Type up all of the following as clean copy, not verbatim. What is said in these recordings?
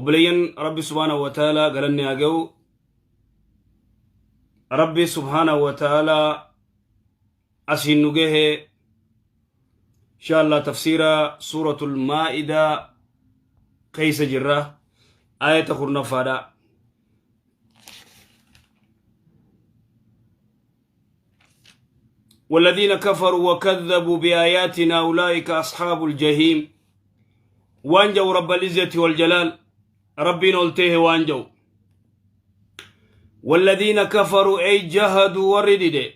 Obboleeyyan Rabbi subhaanahu wa ta'aalaa galanni haa ga'u. Rabbi subhaanahu wa ta'aalaa asiin nu gahe. Insha Allah tafsiira suuratul maa'idaa keessa jirra. Aayata 10ffaadha. والذين كفروا وكذبوا بآياتنا أولئك أصحاب الجحيم. وانجو رب العزة والجلال ربنا قلته وانجو والذين كفروا أي جهدوا وردد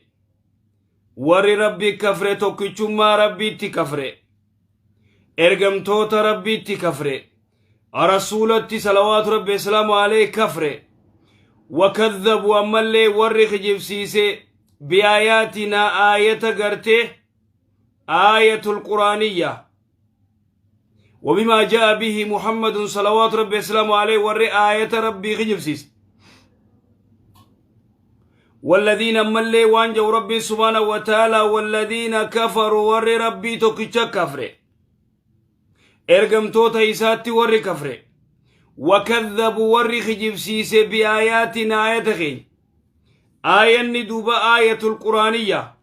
ور ربي كفر توكيشما ربي تكفر ارقمتوت ربي تكفر رسولتي صلوات ربي السلام عليه كفر وكذبوا أمالي ور خجبسيسي بآياتنا آية قرته آية القرآنية وبما جاء به محمد صلوات ربي السلام عليه ور آية ربي خجبسيس. والذين ملي وانجو ربي سبحانه وتعالى والذين كفروا ور ربي توكيتشا كفر ارقمتوتا إساتي ور كفر وكذبوا ور خجبسيس بآياتنا آية خين آية ندوبة آية القرآنية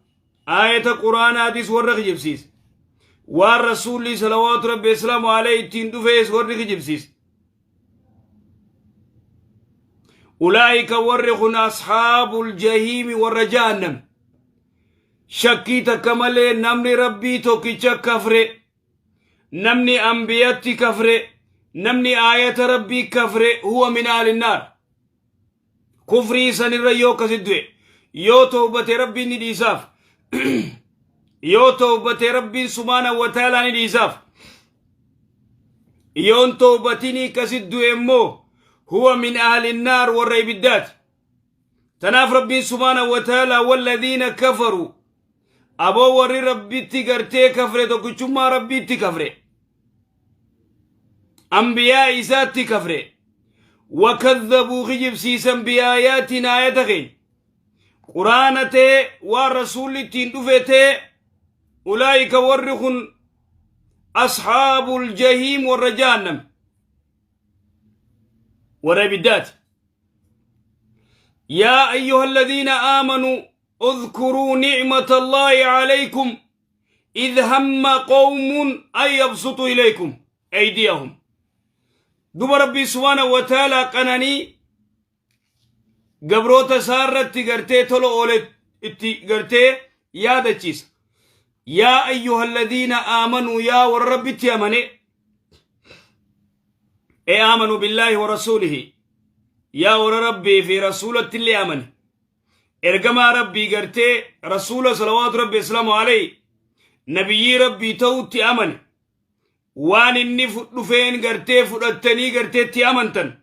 آية قرآن آديس ور خجبسيس والرسول صلوات ربي السلام عليه تندفيس ور خجبسيس. أولئك ورخن أصحاب الجحيم ور جهنم. شكي تكمل نمني ربي توكيتشا كفر نمني أنبياتي كفر نمني آية ربي كفر هو من أهل النار. كفري سن الريو كسدوي يو توبة ربي نديساف يو توبة ربي سبحانه وتعالى نديساف يون توبتني كسدوي مو هو من أهل النار والريب الدات. تناف ربي سبحانه وتعالى والذين كفروا أبو وري ربي تكرتي كفر توكچما ربي تكفر أنبياء إسات تكفر وكذبوا خجب سيسا بآياتنا آياتهم قرآنته والرسول تندفته أولئك ورخ أصحاب الجحيم والرجانم وربدات. يا أيها الذين آمنوا اذكروا نعمة الله عليكم إذ هم قوم أن يبسطوا إليكم أيديهم. دوب ربي سبحانه وتعالى قناني قبروت سارت تقرتي تلو أولت تقرتي يا دتشيس. يا أيها الذين آمنوا يا والرب تيامني أي آمنوا بالله ورسوله يا وربي في رسولة اللي آمن إرجما ربي قرتي رسول صلوات ربي السلام عليه نبي ربي توتي آمن وان إني فين قرتي فرتني قرتي تي آمنتن.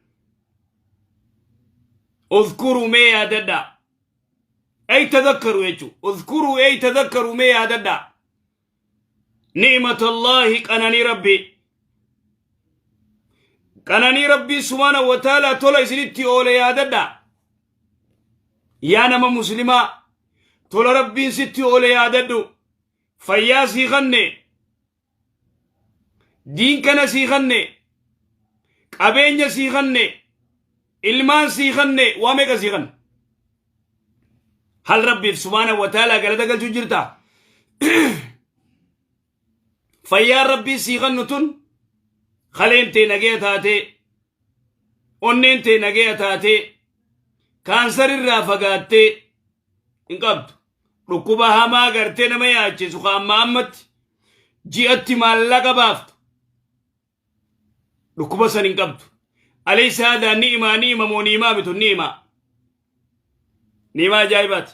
اذكروا ما يا أي تذكروا يجو اذكروا أي تذكروا ما يا نعمة الله قناني ربي قناني ربي سبحانه وتعالى تولا سنتي أولي يا ددا يا نما مسلمة تولا ربي ستي أولي يا ددو فيا سيغني دين كان سيغني قبين سيغني إلمان سيغني واميك سيغن. هل ربي سبحانه وتعالى قال دقل جرتا فيا ربي سيغنتن خلين تي نجيه تاتي onneen tee nagaya taatee kaansar irraa fagaattee hin qabdu. Dhukkuba hamaa gartee nama yaachisu ka amma ammatti ji'atti maallaqa baaftu dhukkuba san hin qabdu. Alaysa haadhaa ni'imaa ni'ima moo ni'imaa mitu ni'imaa ni'imaa ajaa'ibaati.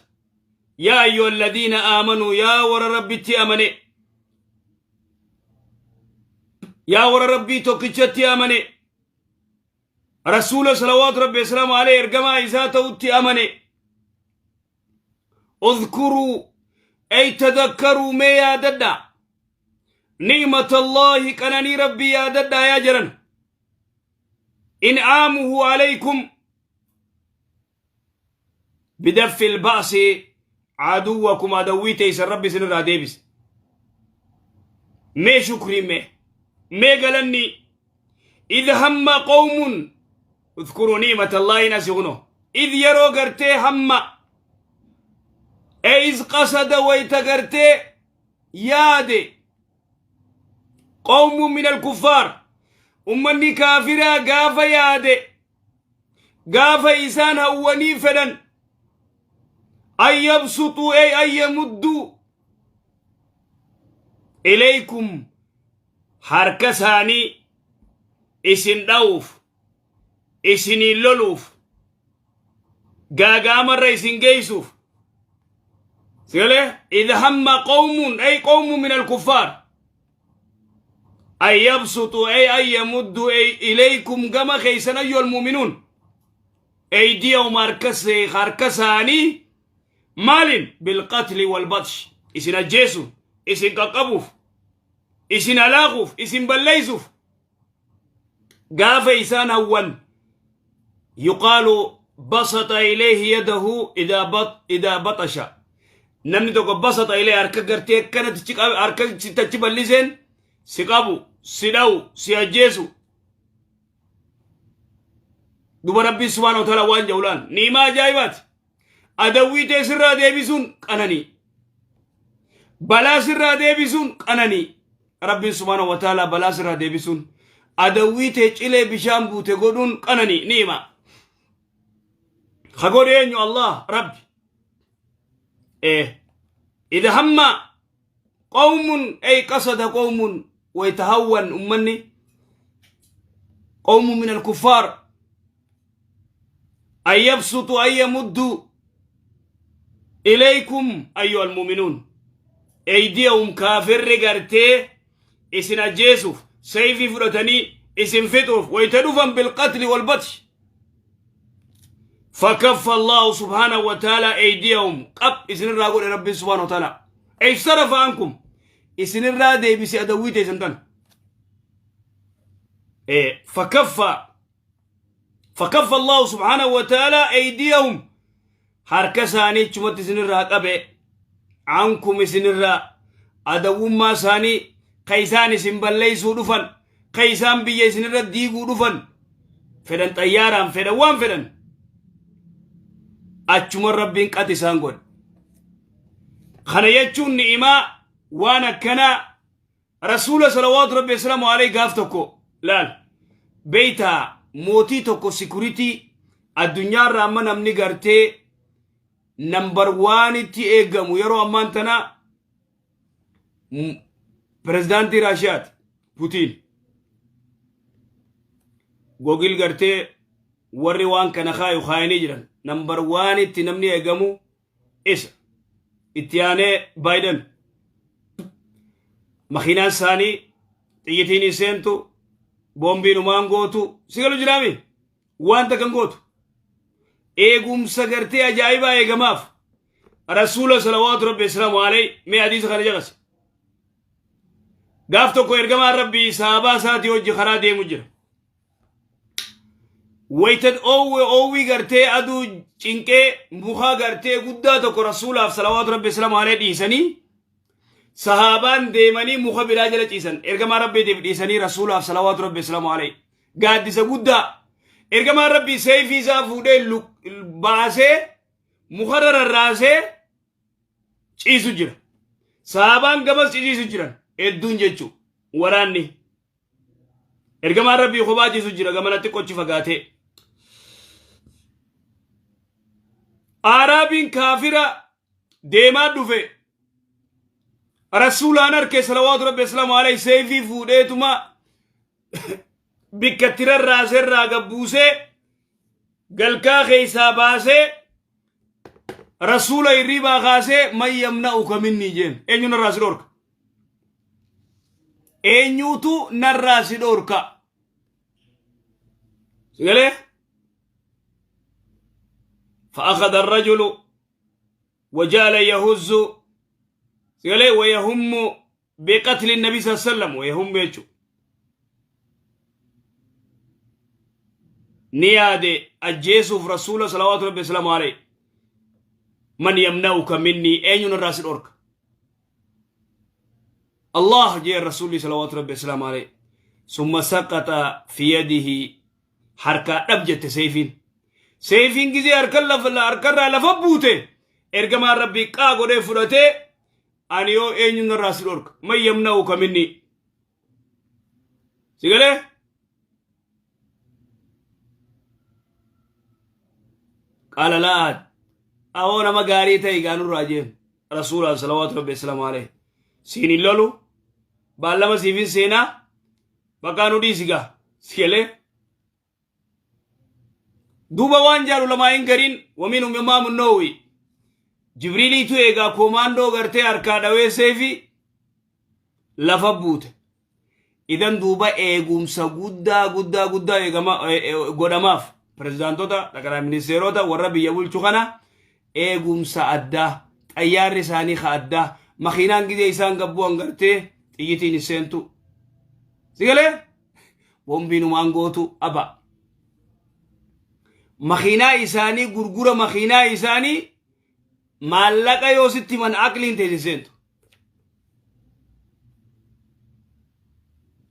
Yaa ayyuha alladhiina aamanuu yaa warra rabbitti amane yaa warra rabbii tokkichatti amane رسول صلوات ربي السلام عليه ارجما إساته أمني اذكروا أي تذكروا ما يا ددا نعمة الله كنني ربي يا ددا يا جرن إنعامه عليكم بدف البأس عدوكم عدوي تيس ربي سن ديبس ما شكري ما ما قالني. Idh hamma qawmun udkuruu ni'mata Allaahin asi kuno. Idh yeroo gartee hamma e iz qasada wayta gartee yaade qawmun min alkuffaar ummanni kaafiraa gaafa yaade gaafa isaan hawwanii fedhan an yabsuxuu ey an yamudduu ilaykum harka isaanii isin dha'uuf isiniin loluuf gaaga'amarra isin geessuuf sigalee idh hamma qawmun ay qawmun min alkuffaar an yabsuxu ay an yamuddu ay ilaykum gama keeysan ayyuha almu'minuun eydiyahum harka isaanii maalin bilqatli walbatsh isin ajjeesuuf isin qaqqabuuf isin halaakuuf isin balleeysuuf gaafa isaan hawwan yuqaalu basata ilayhi yadahu idaa baxasha namni tokko basata ilayhi harka gartee akkanatti harka tachi bal'iseen si qabu si dha'u si ajjeesu. Duba rabbiin subhaanahu wa ta'ala waan ja'ulaan ni'imaa ajaa'ibaati. Adawwii tee sirraa deebisuun qananii. Balaa sirraa deebisuun qananii. Rabbiin subhaanahu wa ta'ala balaa sirraa deebisuun adawwii tee cilee bishaan buute godhuun qananii ni'ima. Ka godhe eenyu? Allah Rabbi. Idha hamma qawmun ay qasada qawmun waytahawwan ummanni qawmun min alkuffaar an yabsutu an yamuddu ilaykum ayyuha almu'minuun eydiyahum kaafirri gartee isin ajjeesuuf sayfii fudhatanii isin fixuuf wayta dhufan bilqatli walbatsh fakaffa allahu subhaanahu wa ta'ala eydiyahum qab isinirraa godhe rabbiin subhaanahu wa ta'ala eysarafa ankum isinirraa deebise adawwii teessan tan fakaffa allahu subhaanahu wa ta'ala eydiyahum harka isaanii achumatti isinirraa qabe ankum isinirraa adawwummaa isaanii ka isaan isin balleeysuu dhufan ka isaan biyya isinirra diiguu dhufan fedhan xayyaaraan fedhan waan fedhan achuma rabbiin qat isaan godhe. Kana jechuun ni'imaa waan akkanaa rasuula salawaatu rabbi wasalaamu alayhi gaaf tokko laal beeytaa mootii tokko sikuritii addunyaarra amma namni gartee nambar waanitti eegamu yeroo ammaan tana pirezidaantii Raashiyaati Putiin. Gogil gartee warri waan kana kaayu kaayanii jiran nambar waanitti namni eegamu isa itti aanee Baayiden. Makiinaan isaanii xiyyitiin hin seentu, boombiin umaan gootu, si galu jiraami waan takka hin gootu. Eegumsa gartee ajaa'ibaa eegamaaf. Rasuula salawaatu rabbi islaamu alayhi mee hadiisa kana jaqase. Gaaf tokko ergamaan rabbii sahabaa isaatii hojii karaa deemu jira. Wayta oowwe oowwii gartee aduu cinqee mukaa gartee guddaa tokko rasuulaaf salawaatu rabbi islaamu alayhi dhiisanii sahaabaan deemanii muka biraa jala ciisan. Ergamaa rabbiitiif dhiisanii rasuulaaf salawaatu rabbi islaamu alayhi gaaddisa guddaa. Ergamaan rabbii seeyfii isaa fuudhee baasee mukarra rarraasee ciisu jira. Sahaabaan gamas ciciisu jiran hedduun jechuu waraanni. Ergamaan rabbii kophaa ciisu jira gamanatti qochi fagaatee. Aaraabiin kaafira deemaa dhufe rasuulaan harkee salawaatu rabbi islaamu alayhi seeyfii fuudheetuma bikkatti rarraasee irraa gabbuusee galkaa keessaa baasee rasuula hirriibaa kaasee man yamna'uka minnii jeen. Eenyu narraa si dhorka? Eenyuutu narraa si dhorka? Sigalee فأخذ الرجل وجعل يهز سيقول ويهم بقتل النبي صلى الله عليه وسلم ويهم يجو نيادي أجيسوف رسول صلوات ربي وسلامه عليه من يمنعك مني أين الراس الأورك الله جي الرسول صلوات ربي وسلامه عليه. Summa saqaxa fi yadihi, harkaa dhab jette seeyfiin. Seeyfiin gizee harkan lafa harkarraa lafa buute, ergamaan Rabbii qaa godhee fudhatee, ani yoo eenyuun narraa si dhorka, man yamna'uka minni, si galee? Qaala laa ahad. Awoo, nama gaarii ta'e gaanurraa jeen rasuulaan salawaatu rabbi assalaamu alayhi. Siin hin lolu, baallama siifin seenaa, bakkaa nu dhiisi gaa, si galee? Duuba waan jaalu lamaayin gariin, waminhum imaamu Nawawi, Jibriiliitu eegaa koomaandoo gartee harkaa dhawee seefi lafa buute. Idan duuba eegumsa guddaa guddaa guddaa eegama godhamaaf. Pirezidaantota, xaqalaa ministeerota, warra biyya bulchu kana eegumsa addaa, xayyaarri isaanii ka addaa, makiinaan gizee isaan gabbu'an gartee xiyyitiin hin seentu. Sigalee boombiin umaan gootu aba. Makiinaa isaanii gurgura, makiinaa isaanii maallaqa yoo sitti himan aqliin teessin seentu.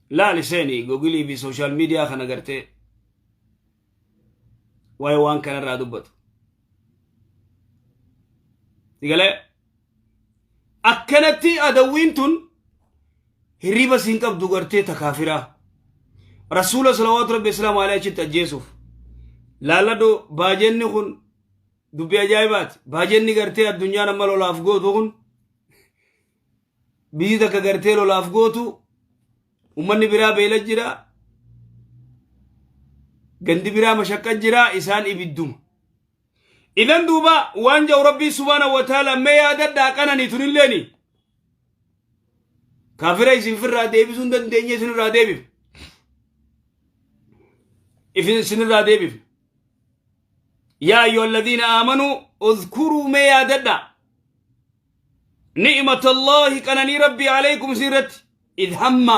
Laali, seeni Googilii fi social media kana gartee waa'ee waan kanarraa dubbatu. Sigalee akkanatti adawwiin tun hirriba siin qabdu gartee takaafiraa. Rasuula salawaatu rabbi islaamu alayhi achitti ajjeesuuf. Laalladhu, baajenni kun dubbii ajaa'ibaati. Baajenni gartee addunyaan amma lolaaf gootu kun, biyyi takka gartee lolaaf gootu, ummanni biraa beela jira, gandi biraa mashaqqa jira, isaan ibidduma. Idan duuba waan jedhu Rabbii subhaanahu wa ta'ala, mee yaadadhaa qananii tunilleeni. Kaafira isin firraa deebisuu hin dandeenye, isinirraa deebifne. Isinirraa deebifne. Yaa ayyuha alladhiina aamanuu udhkuruu, mee yaadadhaa ni'mata Allaahi, qananii Rabbii, alaykum isin irratti, idh hamma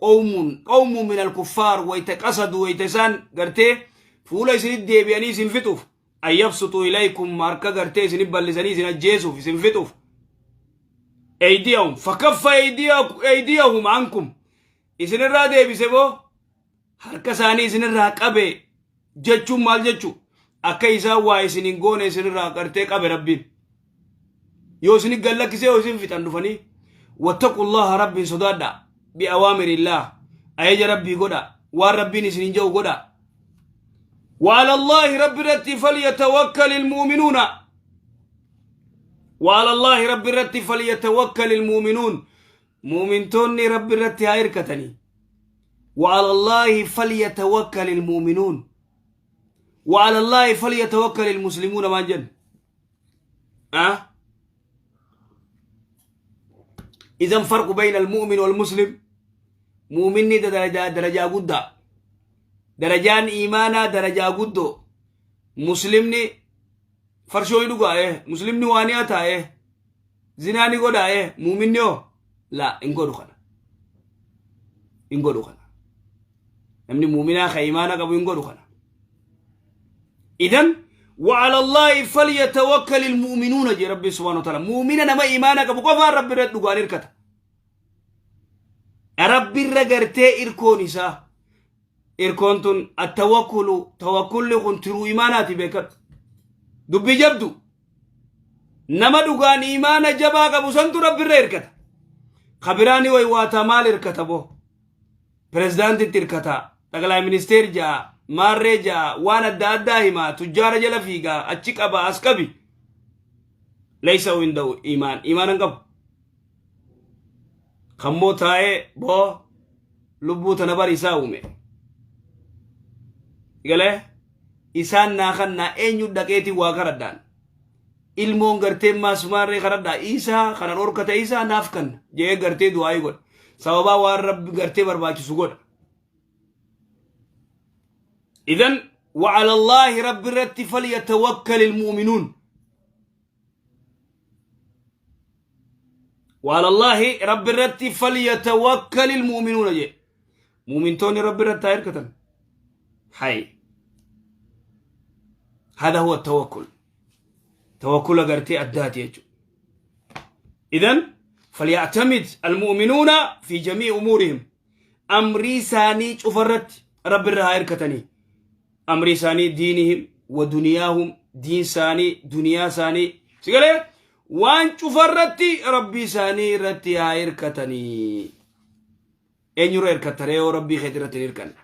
qawmun min alkuffaar, wayta qasadu, wayta isaan gartee fuula isinit deebi'anii isin fixuuf, an yabsuxuu ilaykum, harka gartee isinit bal'isanii isin ajjeesuuf, isin fixuuf, eydiyahum, fakaffa eydiyahum ankum, isinirraa deebise boo, harka isaanii isinirraa qabe jechuun maal jechuu? Akka isaan waa isin hin goone isinirraa gartee qabe Rabbiin. Yoo isin gallakkisee yoo isin fixan dhufanii. Wattaqullaha, Rabbiin sodaadha, bi'awaamirillah, ajaja Rabbii godha, waan Rabbiin isin hin jedhu godha. وعلى الله رب رتي فليتوكل المؤمنون، وعلى الله رب رتي فليتوكل المؤمنون، مؤمنتوني رب رتي هايركتني. وعلى الله فليتوكل المؤمنون، وعلى الله فليتوكل المسلمون ما جن أه؟ إذا فرق بين المؤمن والمسلم، مؤمني درجة درجة قدة، درجان إيمانا درجة قدو. مسلمني farshoo ni dhugaa, muslimni waa ni hataa, zinaa ni godhaa. Muuminni hoo? Laa, hin godhu kana, hin godhu kana. Namni muuminaa ka imaana qabu hin godhu kana. Idan وعلى الله فليتوكل المؤمنون جي ربي سبحانه وتعالى. مؤمنا نما إيمانا قبو قفا ربي رد dhugaan irkata. Rabbi irra gartee irkoon isaa, irkoon tun attawakkulu, tawakkulli kun tiruu imaanaati. Beekadhu, dubbii jabdu. Nama dhugaan imaana jabaa qabu santu Rabbi irra irkata. Kabiraani waywaataa maal irkata boo? Pirezidaantitti irkata, xaqalaa ministeer ja'a, maarree ja'a, waan adda addaa himaa, tujjaara jala fiigaa, achi qaba, as qabi. Laysa indahu imaan, imaana hin qabu. Kammoo taa'ee boo lubbuu tana bar isaa uume galee isaan naa kannaa, eenyu dhaqeetii waa karadhaan, ilmoon gartee maasmaarree karadhaa, isaa kana dhorkata, isaa naaf kanna jee gartee du'aayii godha, sababaa waan Rabbi gartee barbaachisu godha. Idan وعلى الله رب الرت فليتوكل المؤمنون، وعلى الله رب الرت فليتوكل المؤمنون جي. مؤمنتوني رب الرت هيركتن حي. هذا هو التوكل، توكل قرتي أدات يجو. إذن فليعتمد المؤمنون في جميع أمورهم. Amrii isaanii cufarratti Rabbi irra haa hirkatanii. Amrii isaanii diinihim wa duniyaahum, diin isaanii, duniyaa isaanii, si galee, waan cufarratti Rabbii isaanii irratti haa hirkatanii. Eenyurra hirkattaree yoo Rabbii keetii irratti hin hirkanne?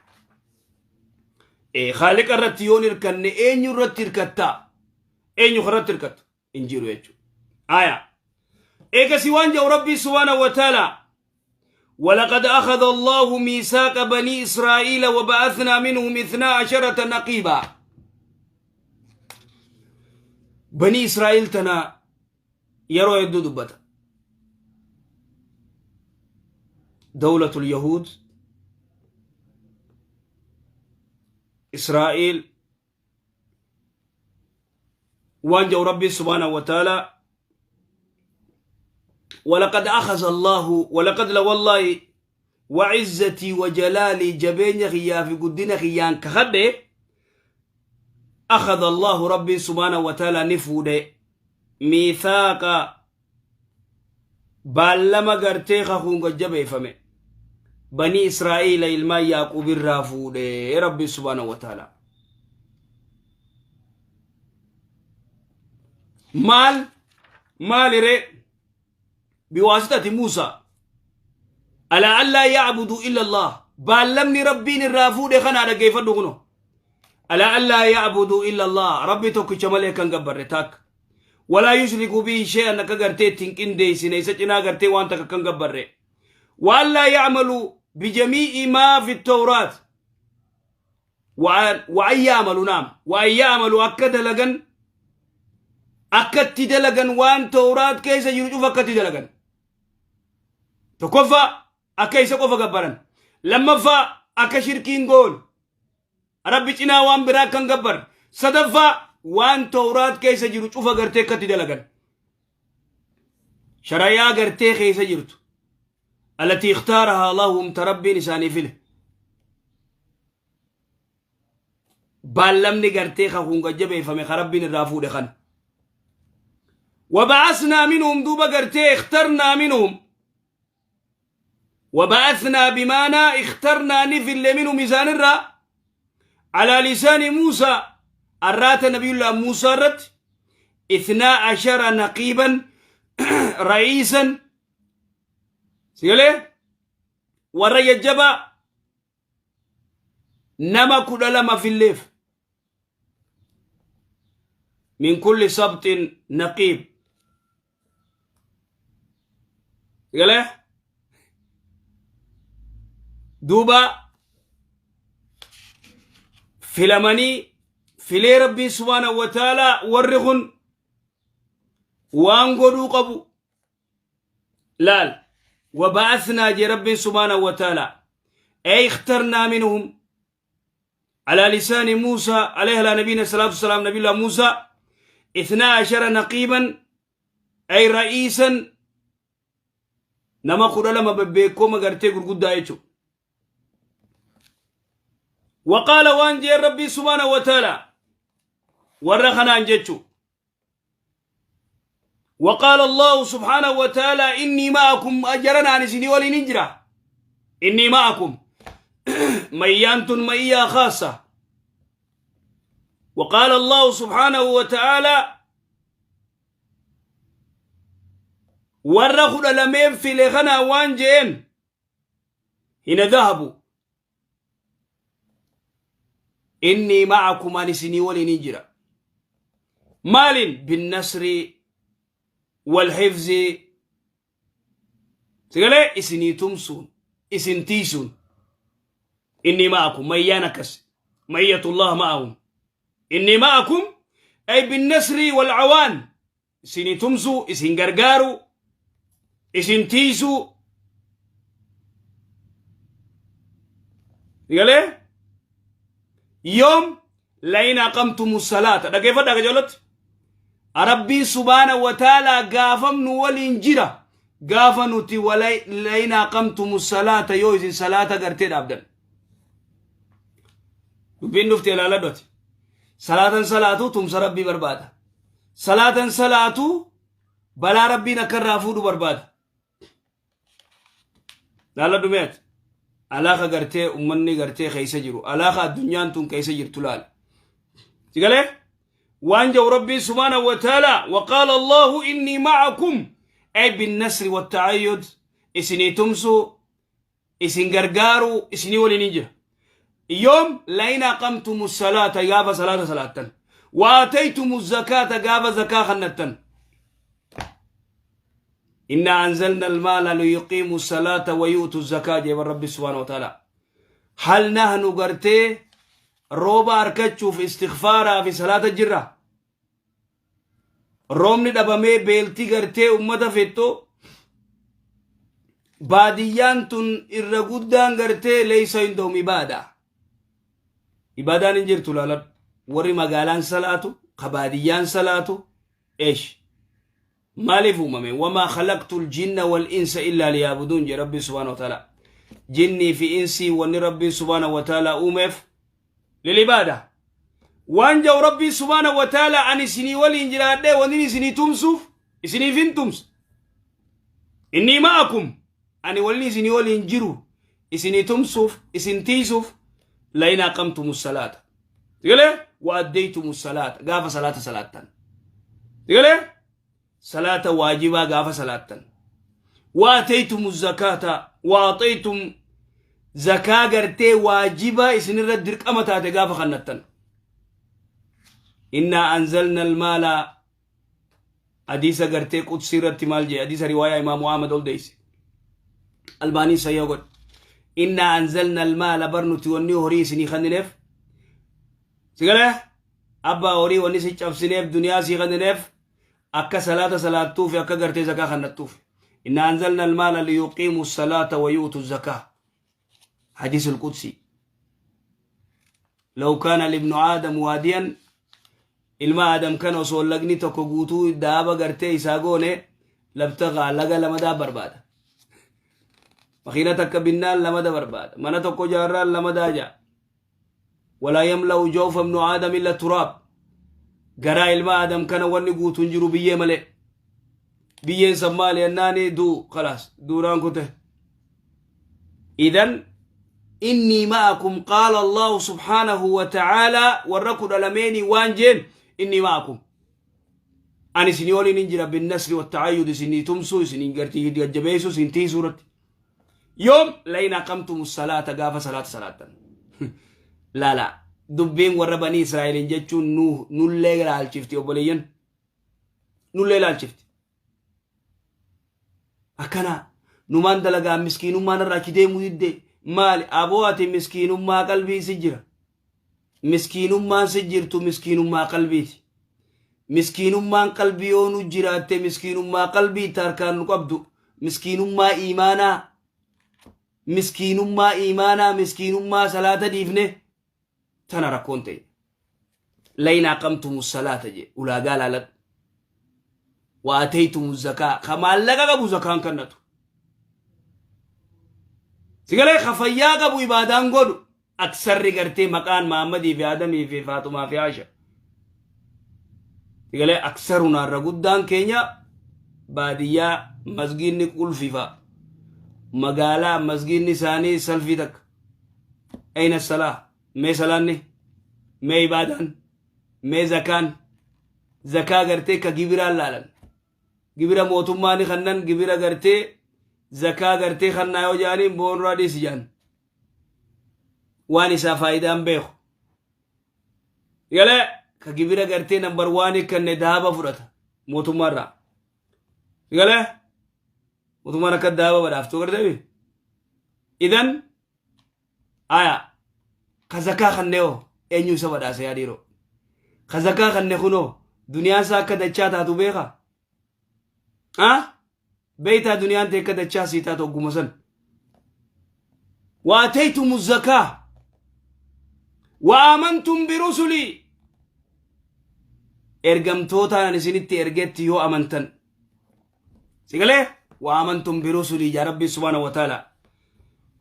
Khaaliqa irratti yoon hirkanne eenyu irratti hirkattaa? Eenyu irratti hirkattu hin jiru jechuudha. Aya. Eegasii waan jedhu Rabbii subhaanahu wa ta'ala: ولقد أخذ الله ميثاق بني إسرائيل وبعثنا منهم 12 نقيبا. بني إسرائيل تنا يرو يدو دبتا دولة اليهود إسرائيل. Waan jedhu Rabbii subhaanahu wa ta'ala: ولقد أخذ الله، ولقد لوالله وعزتي وجلالي، جبين خيا في قدنا خيان كخده، أخذ الله ربي سبحانه وتعالى نفود ميثاق baallama gartee kakuun gajjabeeffame banii Israa'iila ilmaan Yaaqub irraa fuudhe Rabbi subhaanahu wa ta'ala. Maal maaliree? Biwaasitati Muusaa alaa allaa yacbuduu illa Allah. Baallamni Rabbiin irraa fuudhe kanaa dhaggeeffadhu kuno: alaa allaa yacbuduu illa Allah, Rabbi tokkicha malee kan gabbarre takka, walaa yushrikuu bihi shay'an, akka gartee ittiin qindeessine isa cinaa gartee waan takka kan gabbarre, wa allaa yacmaluu bijamii'i maa fi tawraat, wa an ya'malu, naam, wa an ya'malu, akka dalagan, akka itti dalagan waan tawraat keessa jiru cufa akka itti dalagan. Tokkoffaa, akka isa qofa gabbaran; lammaffaa, akka shirkiin goon, Rabbi cinaa waan biraa kan gabbar; sadaffaa, waan tawraat keessa jiru cufa gartee akkatti dalagan, sharayaa gartee keessa jirtu, allatii ikhtaarahaa lahum, ta Rabbiin isaanii file. Baallamni gartee kakuun gajjabeeffame ka Rabbiin irraa fuudhe kana. وبعثنا منهم، دوبا قرتي اخترنا منهم. وبعثنا بمعنى اخترنا، نفل منهم ميزان الرا على لسان موسى، الرات نبي الله موسى رت 12 نقيبا رئيسا. سيقولي ورا يجبا nama 12 filleef، من كل سبط نقيب. Galee duuba filamanii filee Rabbiin subhaanahu wa ta'ala warri kun waan godhuu qabu laal. وبعثنا جي ربي سبحانه وتعالى، أي اخترنا منهم على لسان موسى عليه على نبينا الصلاة والسلام، نبي الله موسى، 12 نقيبا أي رئيسا، nama 12 bebbeekoo magartee gurguddaa jechuudha. وقال، waan jeen Rabbii subhaanahu wa ta'ala warra kanaan jechu: وقال الله سبحانه وتعالى إني معكم، أجرنا عن سني ولي نجرة، إني معكم، ميانت مئية خاصة. وقال الله سبحانه وتعالى warra 12n file kana waan jeen: حين ذهبوا إني معكم، ani isinii waliin hin jira. Maalin? بالنصر والحفظ. Sigalee isinii tumsuun, isin tiisuun. إني معكم، mayyaan akkas، معية الله معهم. إني معكم أي بالنصر والعوان، isinii tumsuu, isin gargaaru, isin tiisuu. Sigalee yoom? لئن أقمتم الصلاة. Dhaggeeffadhaa qajeelatti. Rabbiin subhaana wa ta'ala gaafam nu waliin jira gaafa nuti لئن أقمتم الصلاة, yoo isin salaata gartee dhaabdan. Dubbiin dhufte ilaaladhoti. Salaatan salaatu tumsa Rabbii barbaada. Salaatan salaatu balaa Rabbiin akka irraa fuudhu barbaada. Laaladhu meeti. Alaaka gartee ummanni gartee keessa jiru, alaaka addunyaan tun keessa jirtu laal. Si galee? Waan jedhu Rabbiin subhaanahu wa ta'ala, waqaala Allahu innii ma'akum, ay binnasri watta'ayyud, isinii tumsuu, isin gargaaruu, isinii waliin hin jira. Yoom? Lain aqamtumu salaata, gaafa salaata salaattan, wa ataytumu zakaata, gaafa zakaa kannattan. Inna anzalna almaala liyuqiimu salaata wa yu'tu zakaa jeeba Rabbi subhaanahu wa ta'ala. Hal nahnu gartee rooba arkachuuf istighfaaraa fi salaata jirra? Roobni dhabamee beelti gartee ummata fixxu, baadiyyaan tun irra guddaan gartee leeysa indahum ibaada. Ibaadaan hin jirtu laaladhu. Warri magaalaan salaatu, ka baadiyyaan salaatu, eesh. Maaliif uumame? Wamaa khalaqtul jinna wal insa illaa liyaabuduun jedhe Rabbiin subhaanahu wa ta'ala. Jinnii fi insii wanni Rabbiin subhaanahu wa ta'ala uumeef lil ibaada. Waan jedhu Rabbiin subhaanahu wa ta'ala, ani isinii waliin jiraadhee wanni isinii tumsuuf isiniif hin tumsa. Innii ma'akum, ani wanni isinii waliin jiru isinii tumsuuf, isin tiisuuf, lain aqamtumu salaata. Sigalee? Wa addaytumu salaata, gaafa salaata salaattan. Sigalee? Salaata waajibaa gaafa salaattan. Wa ataytumu zakaata, wa axaytum zakaa gartee waajiba isinirra dirqama taate gaafa kannattan. Innaa anzalna almaala, hadiisa gartee qudsii irratti maal jedhe? Hadiisa riwaayaa Imaamu Ahmad ol deeyse, Albaanii sahiha godhe. Innaa anzalna almaala, bar nuti wanni horii isinii kannineef, sigalee abbaa horii wanni si cabsineef, duniyaa sii kannineef, akka salaata salaattuufi akka gartee zakaa kannattuuf. Innaa anzalna almaala liyuqiimu salaata wa yu'tu zakaa, hadiis alqudsii. Law kaana libnu aadam waadiyan, ilma aadam kana osoo lagni tokko guutuu daaba gartee isaa goone, labtagaa laga lamadaa barbaada. Makiina takka binnaan lamada barbaada, mana tokko jaarraan lamadaa jaa. Walaa yamla'u jawfa ibnu aadam illa turaab, garaa ilma aadam kana wanni guutuu hin jiru biyyee malee. Biyyeen san maali jennaani, duu khalaas, duunaan kute. Idan innii ma'akum, qaala Allahu subhaanahu wa ta'aalaa, warra 12nii waan jeen, innii ma'akum, ani isinii waliin hin jira, binnasri watta'ayyud, isinii tumsuu, isinii gartii jajjabeessuu, isin tiisuu irratti. Yoom? Lain aqamtumu salaata, gaafa salaata salaattan. Laala, dubbiin warra banii Israa'eliin jechuun nu nullee laalchifti, obboleeyyan, nullee laalchifti. Akkana numaan dalagaa, miskiinummaan irraa achi deemuu didde. Maali aboo ati? Miskiinummaa qalbii si jira. Miskiinummaan si jirtu miskiinummaa qalbiiti. Miskiinummaan qalbii yoo nu jiraatte, miskiinummaa qalbii itti harkaan nu qabdu, miskiinummaa iimaanaa, miskiinummaa iimaanaa, miskiinummaa salaata dhiifne tana rakkoon ta'e. Lain aqamtumu salaata je, ulaagaa laaladhu. Wa ataytumu zakaa, ka maallaqa qabu zakaan kannatu. Sigalee? Ka fayyaa qabu ibaadaan godhu. Aksarri gartee maqaan Mahammadii fi Aadamii fi Faaxumaa fi Aisha. Sigalee? Aksaruna, irra guddaan keenya baadiyyaa masgiinni qulfifa. Magaalaa masgiinni isaanii salfii takka. Ayna salaa? Mee salaanni? Mee ibaadaan? Mee zakaan? Zakaa gartee ka gibiraan laalan. Gibira mootummaa ni kannan, gibira gartee zakaa gartee kannaa yoo jedhaniin, boonraa dhiisi jedhan. Waan isaa faayidaan beeku. Galee ka gibira gartee nambar waan kanne daaba fudhata mootummaarraa. Galee mootummaan akka daaba badhaaftu gartee. Idan aya ka zakaa kannee hoo eenyu isa badhaasa yaa dhiiroo? Ka zakaa kanne kunoo duniyaan isaa akka dachaa taatu beeka? Ah? Beeytaa duniyaan tee akka dachaa sii taatu ogguma san. Waataytumu zakaa wa amantum birusulii, ergamtootaan ani isinitti ergetti yoo amantan. Sigalee? Wa amantum birusulii jaa Rabbiin subhaanahu wa ta'ala.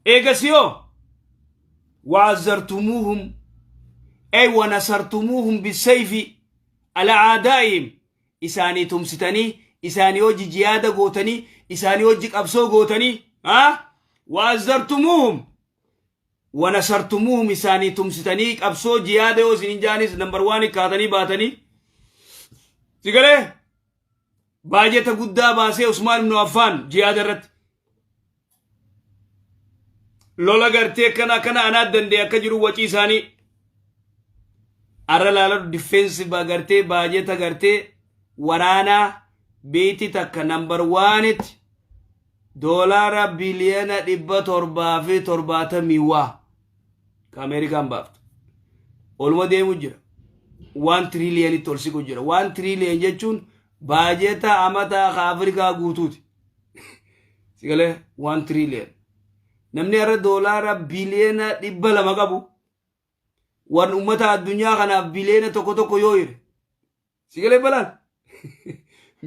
Eegas yoo wa azzartumuuhum, ay wa nasartumuuhum bisayfi ala aadaa'ihim, isaanii tumsitanii, isaanii hojii jihaada gootanii, isaanii hojii qabsoo gootanii, ha, wa azzartumuuhum. Wanasartumuuhum isaanii tumsitanii qabsoo jihaada yoo isin hin jaanis number one kaatanii baatanii si galee baajeta guddaa baasee Usmaan ibnu Affaan jihaada irratti lola gartee akkana akkana anaa danda'e akka jiru wacii isaanii arra laaladhu defense gartee baajeta gartee waraanaa beeyti takka number oneitti doolaara biliyoona 770 waa ka Ameerikaan baaftu oluma deemu jira. 1 trillionitti ol siqu jira. 1 trillion jechuun baajeta amata ka Afrikaa guutuuti. Sigalee 1 trillion namni har'a doolaara biliyoona 200 qabu waan ummata addunyaa kanaaf biliyoona 1 1 yoo hire, sigalee balaan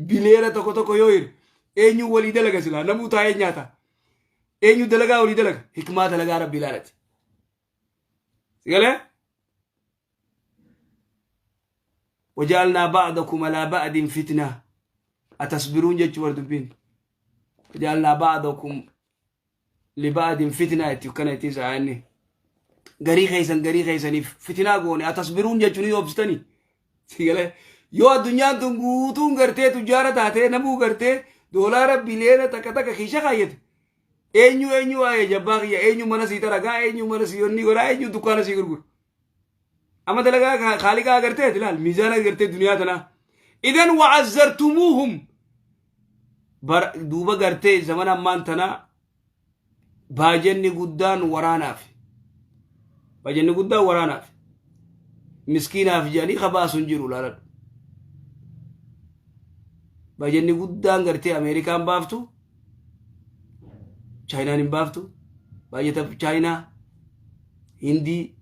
biliyoona 1 1 yoo hire, eenyu walii dalaga? Silaa namuu taa'ee nyaata. Eenyu dalagaa walii dalaga? Hikmaa dalagaa rabbi ilaalati. Sigalee وجعلنا بعضكم على بعض فتنة أتصبرون jechuu war dubbiin وجعلنا بعضكم لبعض فتنة itti kana itti isaanii garii keessan garii keessaniif fitinaa goone. أتصبرون jechuun yoo obsitanii, sigalee yoo addunyaan tun guutuun gartee tujjaara taatee namuu gartee doolaara biliyoona 1 1 kiisha kaayyate, eenyu eenyu waa'ee jabbaa kiyya, eenyu mana sii xaragaa, eenyu mana sii yonni godhaa, eenyu dukkaana sii gurgura? Amma dalagaa kaaliqaa agartee ilaal miizaana agartee duniyaa tanaa. إذن وعزرتموهم bar duuba gartee zaman ammaan tanaa baajanni guddaan waraanaaf, baajanni guddaan waraanaaf, miskiinaaf jedhanii kabaasu hin jiru. Laaladhu, baajanni guddaan gartee Ameerikaan baaftu, Chaayinaan hin baaftu. Baajata Chaayinaa, Hindii,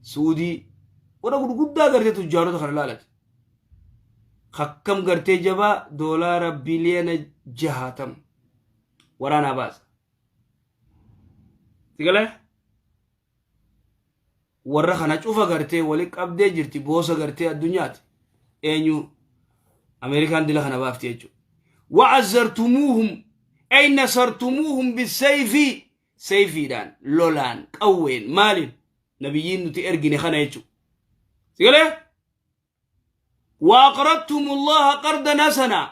Suudii, warra gurguddaa gartee tujjaarota kana laalati. Akkam gartee jabaa doolaara biliyoona 60 waraanaa baasa. Sigalee warra kana cufa gartee wali qabdee jirti boosa gartee addunyaati. Eenyu? Ameerikaan dila kana baafti jechuudha. وعزرتموهم أي نصرتموهم بالسيف, seyfiidhaan, lolaan, qawween, maaliin nabiyyiin nuti ergine kana jechuudha. Sigalee وأقرضتم الله قرضا حسنا.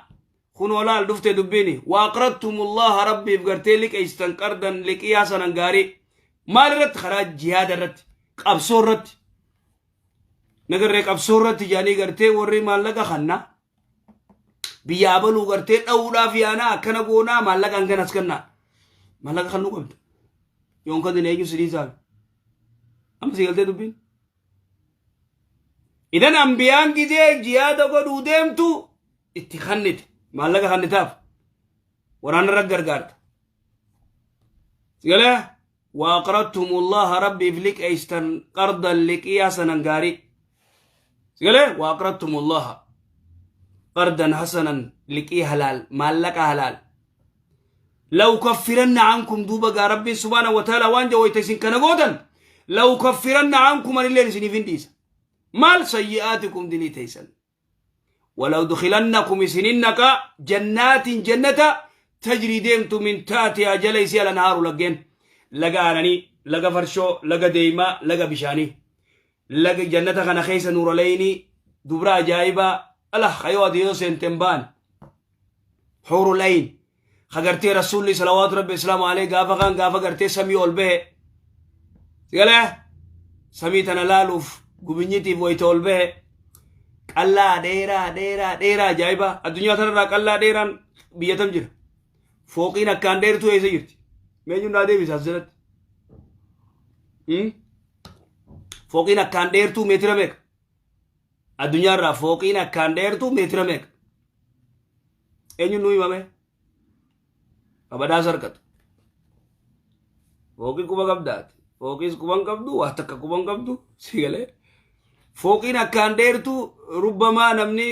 Kun olaal dhufte dubbiini. وأقرضتم الله rabbiif gartee liqeessitan قرضا liqii حسنا gaarii. Maal irratti? Karaa jihaada irratti, qabsoo irratti, nagarree qabsoo irratti jaanii gartee warri maallaqa kanna biyya abaluu gartee dha'uudhaaf yaanaa akkana goonaa maallaqa hanganas kennaa. Maallaqa kannuu qabda yoon kan eenyu sidii saabi amma si galtee dubbiin. Idan ambiyaan gizee jihaada godhuu deemtu itti kannite, maallaqa kannitaaf, waraana irra gargaarta. Sigalee وأقرضتم الله rabbiif liqeesstan قرضا liqii حسنا gaarii. Sigalee وأقرضتم الله قرضا حسنا liqii halaal, maallaqa halaal. لأكفرن عنكم duuba gaa rabbiin سبحانه وتعالى waan jawoyta isin kana gootan لأكفرن عنكم anilleen isiniif hin dhiisa. Maal? سيئاتكم dilii teeysan. ولأدخلنكم isinin naqa جنات jannata تجري deemtu من تحتها jala isii الأنهار laggeen, laga aananii, laga farshoo, laga deemaa, laga bishaanii, laga jannata kana keessa nuuraleynii dubra ajaa'ibaa ala hayoo ati yoo seenten ba'an حور العين kagartee rasuulli صلوات ربي وسلامه عليه gaafa kan gaafa gartee samii ol bahe, sigalee samii tana laaluuf gubinyitiif wayita ol bahe, qallaa dheeraa dheeraa dheeraa ajaa'iba. Addunyaa tanarraa qallaa dheeraan biyyatam jira? Fooqiin akkaan dheertuu eessa jirti? Meenyuun naa deebisa as jalatti. Fooqiin akkaan dheertuu meetira meeqa? Addunyaarraa fooqiin akkaan dheertuu meetira meeqa? Eenyuun nuu himame? Kabadaas harkatu. Fooqii quba qabdaati. Fooqiis quban qabdu, waa takka quban qabdu, si galee. Fooqiin akkaan dheertuu rubbamaa namni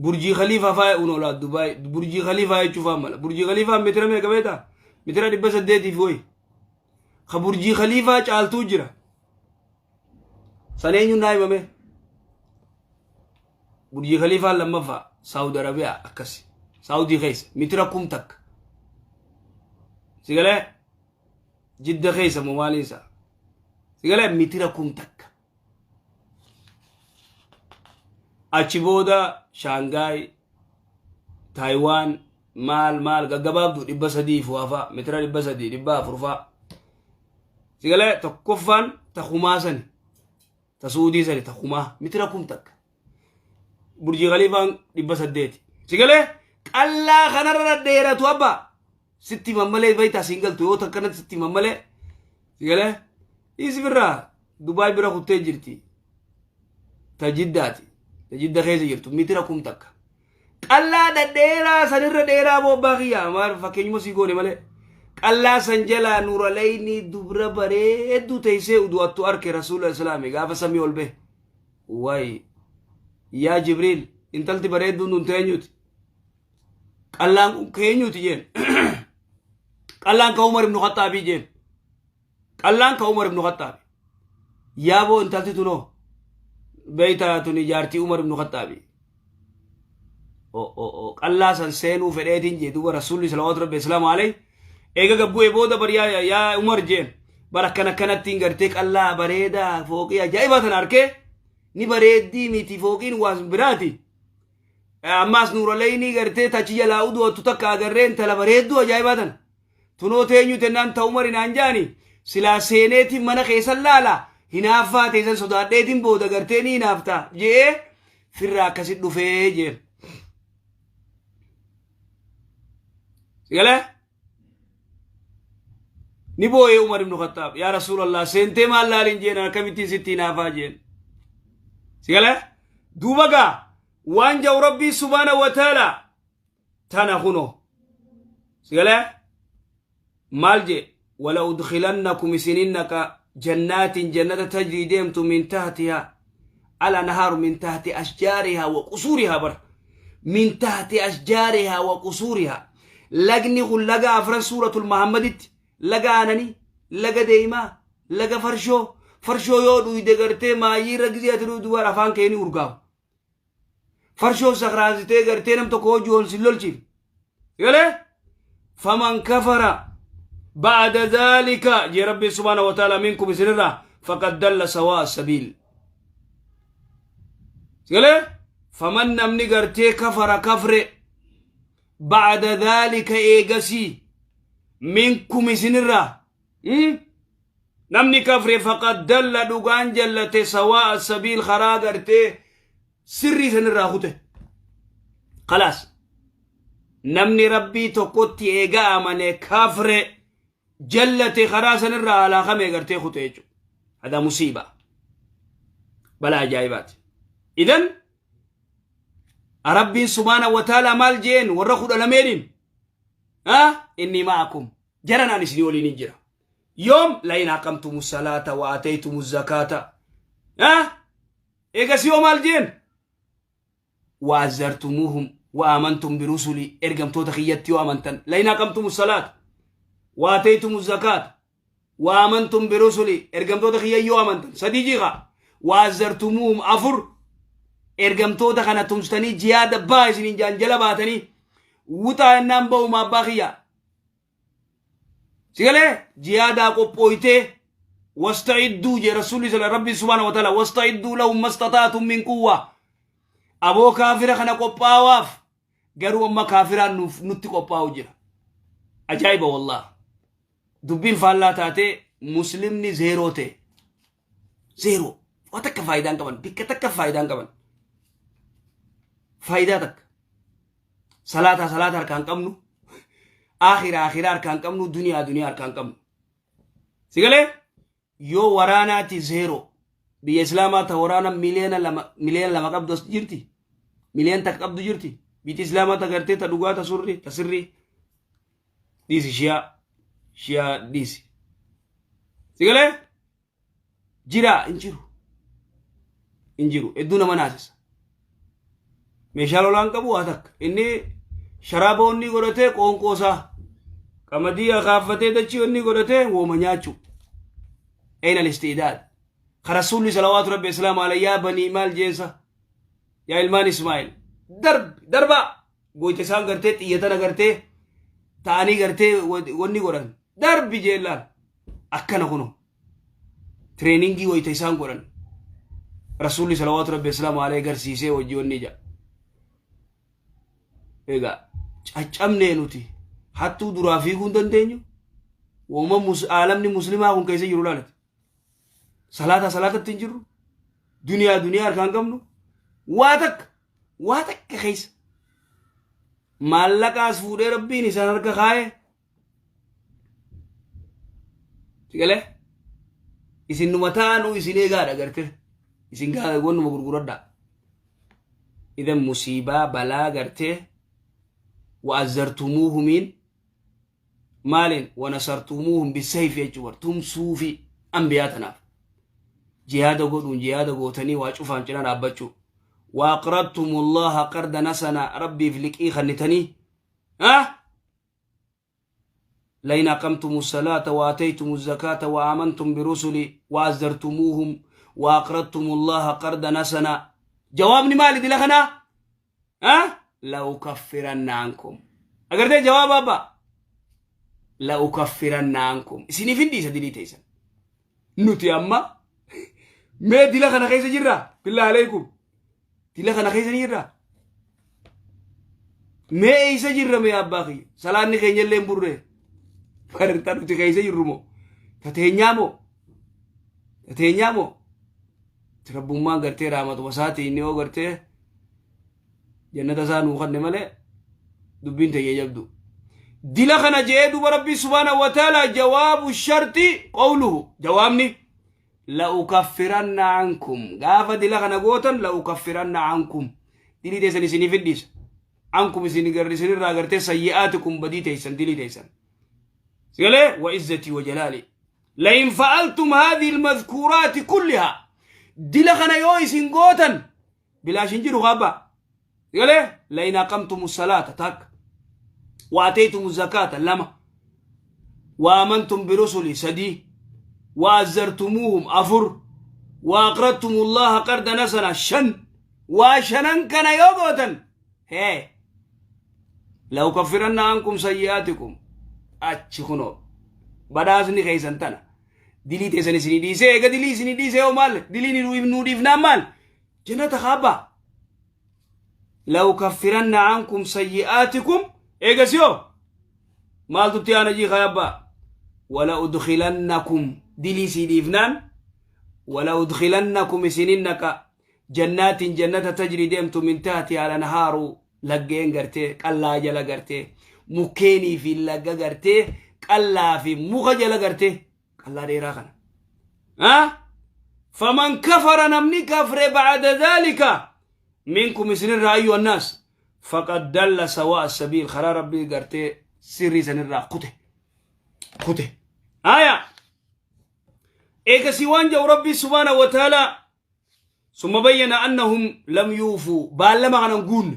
Burjii Khaliifaa faa unoolaa Dubaay Burjii Khaliifaa jechuu faa mala. Burjii Khaliifaa meetira meeqa beektaa? Meetira 800 fi wayi. Ka Burjii Khaliifaa caaltuu jira. San eenyuun naa himame? Burjii Khaliifaan lammaffaa Saawud Arabiyaa akkasi. Saawudii keessa meetira 1000. Si galee? Jidda keessa moo maaliin isaa? Sigalee mitira 1000. Achi booda Shaangaay, Taayiwaan, maal maal gaggabaabdu 300 fi waa fa'a, mitira 300, 400 fa'a. Sigalee tokkoffaan ta kumaa sani, ta Suudii sani ta kumaa mitira 1000. Burjii Khaliifaan 800. Sigalee qallaa kanarra dheeratu abbaa. Sitti himan malee beektaa siin galtu yoo takkanatti sitti himan malee. Sigalee dhiisi birraa Dubaay bira kuttee jirti. Ta Jiddaati. Ta Jidda keessa jirtu mitira 1000. Qallaa dhadheeraa sanirra dheeraa boobbaa kiyyaa maal fakkeenyuma sii goone malee. Qallaa san jalaa nuuraleeyni dubra bareedduu teessee udu'attu arke rasuula islaami gaafa samii ol bahe. Way yaa Jibriil, intalti bareedduun tun teenyuti. Qallaan kun keenyuti jeen. Qallaan ka Umar ibnu Khaxaabii jeen. Qallaan ka Umar ibnu Khaxaabi. Yaaboo intalti tunoo beeyta tuni jaartii Umar ibnu Khaxaabi. Qallaa san seenuu fedheetiin jee duuba rasuulli salawaatu rabbi islaamu alayhi eega gabbu'ee booda bar yaa Umar jeen, bar akkana akkanattiin gartee qallaa bareedaa fooqii ajaa'ibaa tana arkee, ni bareeddii miti fooqiin waan biraati. Ammaas nuuraleynii gartee tachi jalaa udu'attu takka agarree intala bareedduu ajaa'ibaa tana. Tunoo teenyu tennaan ta Umari naan jaani, silaa seeneetiin mana keessan laala, hinaaffaa teessan sodaadheetiin booda gartee ni hinaafta je'ee firraa akkasit dhufee jeen. Sigalee? Ni boo'ee Umar ibn Khattaab, yaa Rasuulallah, seentee maal laalin jeen, akkamittiin sitti hinaafaa jeen. Sigalee? Duuba gaa waan ja'u Rabbii subhaana wa ta'ala tana kunoo. Sigalee? Maal jee? Wala udkilannakum isinin naqa jannaatin jannata tajrii deemtu min tahtihaa al anhaaru min tahti ashjaarihaa wa qusuurihaa, bar min tahti ashjaarihaa wa qusuurihaa. Lagni kun laga afran suuratul Muhammaditti, laga aananii, laga deemaa, laga farshoo. Farshoo yoo dhuyde gartee maayyii irra gizee ati dhuydu bar afaan kee ni urgaawu. Farshoo sakraansitee gartee nam tokko hojii ol sin lolchiif. Galee faman kafara ba'da dhaalika jee Rabbiin subhaanahu wa ta'ala minkum isinirraa faqad dalla sawaa sabiil. Galee faman namni gartee kafara kafre ba'da dhaalika eegasii minkum isinirraa namni kafre faqad dalla dhugaan jallate sawaa sabiil karaa gartee sirrii sanirraa kute. Khalaas, namni Rabbii tokkotti eega amane kafre jallate, karaa sanirraa halaakame gartee kute jechuudha. Hadaa musiiba balaa ajaa'ibaati. Idan Rabbiin subhaana wa ta'ala maal jeen warra 12n? Inni ma'akum jaran ani isinii waliin hin jira. Yoom? Lain aqamtumu salaata wa ataytumu zakaata. Eegas yoo maal jeen? Wa azzartumuuhum wa amantum birusuli, ergamtoota kiyyatti yoo amantan. Lain aqamtumu salaata wa ataytumu zakaata wa amantum birusuli, ergamtoota kiyya yoo amantan sadii jiiqa, wa azzartumuuhum afur, ergamtoota kana tumsitanii jihaada baa isiniin jaan jala baatanii wuxaa ennaan ba'uma abbaa kiyya sigalee jihaadaa qophooytee wasta'idduu jee rasuulli sala Rabbi subhaana wa ta'ala wasta'idduu lahum mastata'tum min quwwa. Aboo kaafira kana qophaawaaf. Garuu amma kaafiraan nuuf nutti qophaa'u jira. Ajaa'iba wallah, dubbiin faallaa taatee muslimni zeeroo ta'e, zeeroo waa takka faayidaan qaban, bikka takka faayidaan qaban, faayidaa takka salaataa salaata harkaan qabnu, aakhira aakhira harkaan qabnu, duniyaa duniyaa harkaan qabnu. Sigalee yoo waraanaati zeeroo. Biyya islaamaa ta waraana 2 miliyoona 2 miliyoona qabdu as jirti, 1 miliyoona qabdu jirti. Biyyi islaamaa ta gartee ta dhugaa ta surri ta sirrii dhiisi, shiyaa shiyaa dhiisi. Sigalee jira hin jiru, hin jiru. Hedduu nama naasisa. Meeshaa lolaan qabu waa takka. Inni sharaaba onni godhatee, qoonqoo isaa qamadii akaaffatee, dachii onni godhatee wooma nyaachuu. Ayna al-isti'daad ka rasuulli salawaatu rabbi islaamu alayhi yaa banii maal jeensa, yaa ilmaan Ismaa'il, darbi darbaa goyta isaan gartee xiyyatana gartee ta'anii gartee wanni godhan darbi jeellaan. Akkana kuno. Tireeningii wayita isaan godhan. Rasuulli salawaatu rabbi islaamu alayhi garsiisee wajji wanni ija. Egaa caccabnee nuti hattuu duraa fiiguu hin dandeenyu. Wauma aalamni muslimaa kun keessa jiru laalati. Salaata salaatatti hin jirru. Duniyaa duniyaa harkaa hin qabnu. Waa takka waa takka keessa. Maallaqaas fuudhee rabbiin isaan harka kaa'e. Sigalee isin numa taa'anuu isin eegaadha garte. Isin wannuma gurguradhaa. Idan musiibaa balaa gartee wa'azzartumuuhumiin maaliin wanasartumuuhum bisayfi jechuu bar tumsuufi anbiyaa tanaaf jihaada godhuun jihaada gootanii waa cufaan cinaa dhaabbachuu waaqradtumullaha qardan hasana rabbiif liqii kannitanii ah لئن أقمتم الصلاة وآتيتم الزكاة وآمنتم برسلي وأزرتموهم وأقرضتم الله قرضا حسنا جوابني مالي دي لخنا أه؟ لأكفرن عنكم أقرأت جواب أبا لأكفرن عنكم إسيني فين دي دي تيسن نوتي أما ما دي لخنا خيسة جرة بالله عليكم دي لخنا خيسة جرة ما إيسا جرة يا أباخي سلاني خيني اللي مبره فرنتا نوتي خيسة جرمو تتهنيامو تتهنيامو ربما قرتي رحمة وساتي إني هو قرتي jannata isaa nuu kanne malee dubbiin teenya jabdu. Dila kana je'ee duba rabbii subhaanahu wa ta'ala jawaabu sharti qawluhu jawaabni la'ukaffiranna ankum gaafa dila kana gootan la'ukaffiranna ankum dilii teessan isiniif hin dhiisa ankum isin isinirraa gartee sayyi'aatikum badii teessan dilii teessan sigalee wa izzatii wa jalaali la'in fa'altum haadhihi almadhkuuraati kullihaa dila kana yoo isin gootan bilaash hin jiru kaabba galee lain aqamtumu salaata takka wa ataytumu zakaata lama wa amantum birusuli sadii wa azzartumuuhum afur wa aqradtumu allaha qardan hasana shan waa shanan kana yoo gootan hee laukaffiranna ankum sayyi'aatikum achi kunoo badhaasni keessan tana dilii teessan isinii dhiisee eega dilii isinii dhiisee hoo maal dilii nuu dhiifnaan maal jannata kaabba laukaffiranna ankum sayyi'aatikum eegasiyoo maaltu itti aana jii kaayabba wala udkilannakum dilii sii dhiifnaan wala udkilannakum isinin naqa jannaatin jannata tajri deemtu min tahti alanhaaru laggeen gartee qallaa jala gartee mukkeenii fi lagga gartee qallaa fi muka jala gartee qallaa dheeraa kana ah faman kafara namni kafre ba'da dhalika minkum isinirraa ayyuha annaas faqad dalla sawaa sabiil karaa rabbii gartee sirrii sanirraa kute kute aya eegasii waan jedhu rabbii subhaanahu wa ta'aalaa summa bayyana annahum lam yuufuu baallama kanan guunne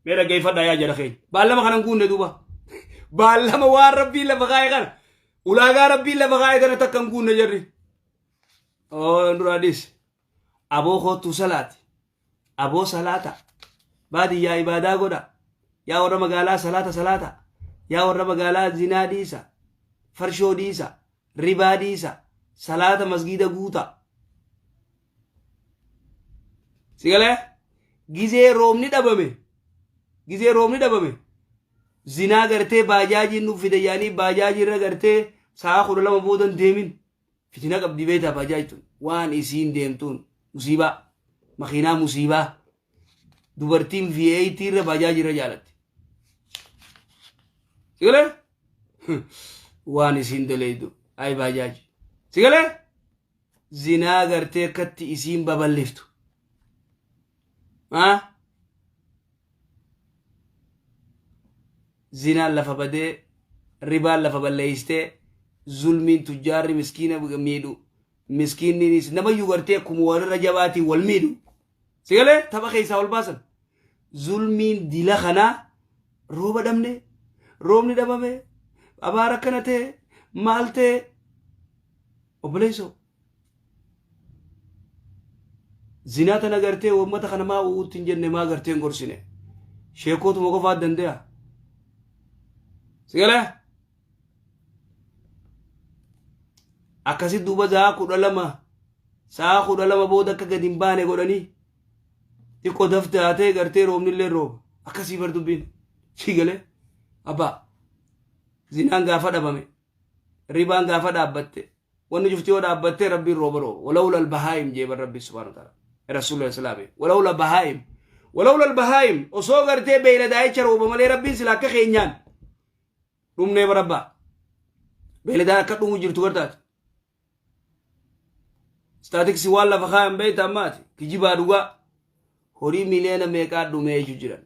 mee dhaggeeffadhaa yaa jara keenya baallama kanan guunne duuba baallama waan rabbiin lafa kaa'e kana ulaagaa rabbiin lafa kaa'e kana takka hin guunne jarri oo duraa dhiis aboo koottuu salaati aboo salaata baadiyyaa ibaadaa godha yaa warra magaalaa salaata salaata yaa warra magaalaa zinaa dhiisa farshoo dhiisa ribaa dhiisa salaata masgiida guuta sigalee gizee roobni dhabame gizee roobni dhabame zinaa gartee baajaajiin nuuf fide yaanii baajaajii irra gartee sa'a 12 booda hin deemin fitina qabdi beektaa baajaaj tun waan isiin deemtuun musiibaa makiinaa musiibaa dubartiin V8 irra baajaajii irra jaalatti sigalee waan isiin daleeydu ay baajaaji sigalee zinaa gartee akkatti isiin baballiftu haa zinaan lafa badee ribaan lafa balleeystee zulmiin tujjaarri miskiina miidhu miskiinniinis namayyuu gartee akkuma walirra jabaatiin wal miidhu sigalee tapha keessaa wal baasan zulmiin dila kanaa rooba dhabne roobni dhabame abaara akkana ta'e maal ta'e obboleessoo zinaa tana gartee uummata kana maa uutti hin jenne maa gartee hin gorsine sheekootuma qofaa dande'a sigalee. Akkasi duuba 12:00, 12:00 booda akka gadi hin baane godhanii xiqqoo daftaatee gartee roobni illee rooba. Akkasii bar dubbiin. Sii galee abbaa zinaan gaafa dhabame, ribaan gaafa dhaabbatte, wanni cufti yoo dhaabbatte, Rabbiin rooba rooba. Walawla albahaayim jee bar Rabbi subhaanahu wa ta'ala. Rasuulli islaami walawla bahaayim, walawla albahaayim, osoo gartee beeyladaa'icha rooba malee Rabbiin sila akka keenyaan dhumnee barabbaa beeyladaan akka dhumu jirtu gartaati. Istaatiksii waan lafa kaayan beeyta ammaati kijibaa dhugaa horii miliyoona meeqaa dhumee jechuu jiran.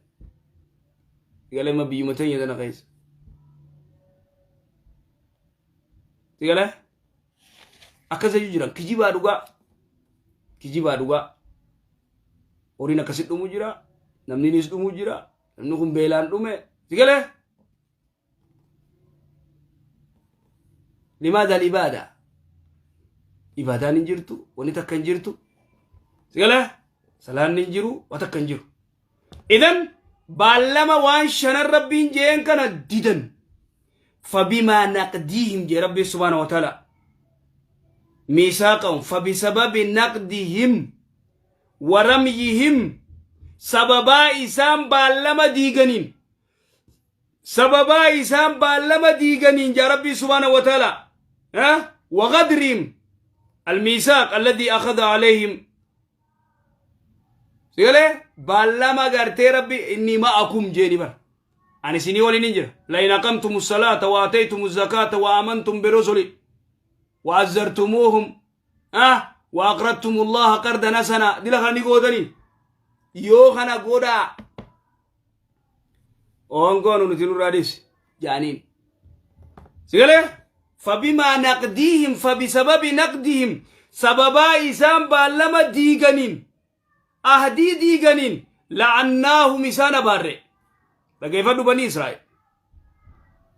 Galee ma biyyuma teenya tana keessa. Galee akkas jechuu jiran kijibaa dhugaa, kijibaa dhugaa. Horiin akkasi dhumu jira, namninis dhumu jira, namni kun beelaan dhume. Galee limaadha ibaada ibaadaan hin jirtu, wanni takka hin jirtu. Galee salaanni hin jiru, wa takka hin jiru. Idan baallama waan shanan Rabbiin jeen kana didan, fabimaa naqdiihim jee Rabbiin subhaana wa ta'ala, miisaaqahum, fabisababi naqdihim wa ramyihim, sababaa isaan baallama diiganiin, sababaa isaan baallama diiganiin jaa Rabbii subhaana wa ta'ala, wa gadrihim almiisaaq alladii akhada alayhim. Sigalee baallama gartee Rabbi inni ma'akum jeeni bar, ani isinii waliin hin jira, lain aqamtumu salaata wa ataytumu zakaata wa amantum birusuli wa azzartumuuhum wa aqradtumu allaha qardan hasana, dila kana ni gootanii yoo kana godhaa oongoonu nuti nurraa dhiisi jaaniin. Sigalee fabimaa naqdiihim, fabisababi naqdihim, sababaa isaan baallama diiganiin, ahdii diiganiin, la'annaahum, isaan abaarre. Dhageeffadhu, banii Israa'el,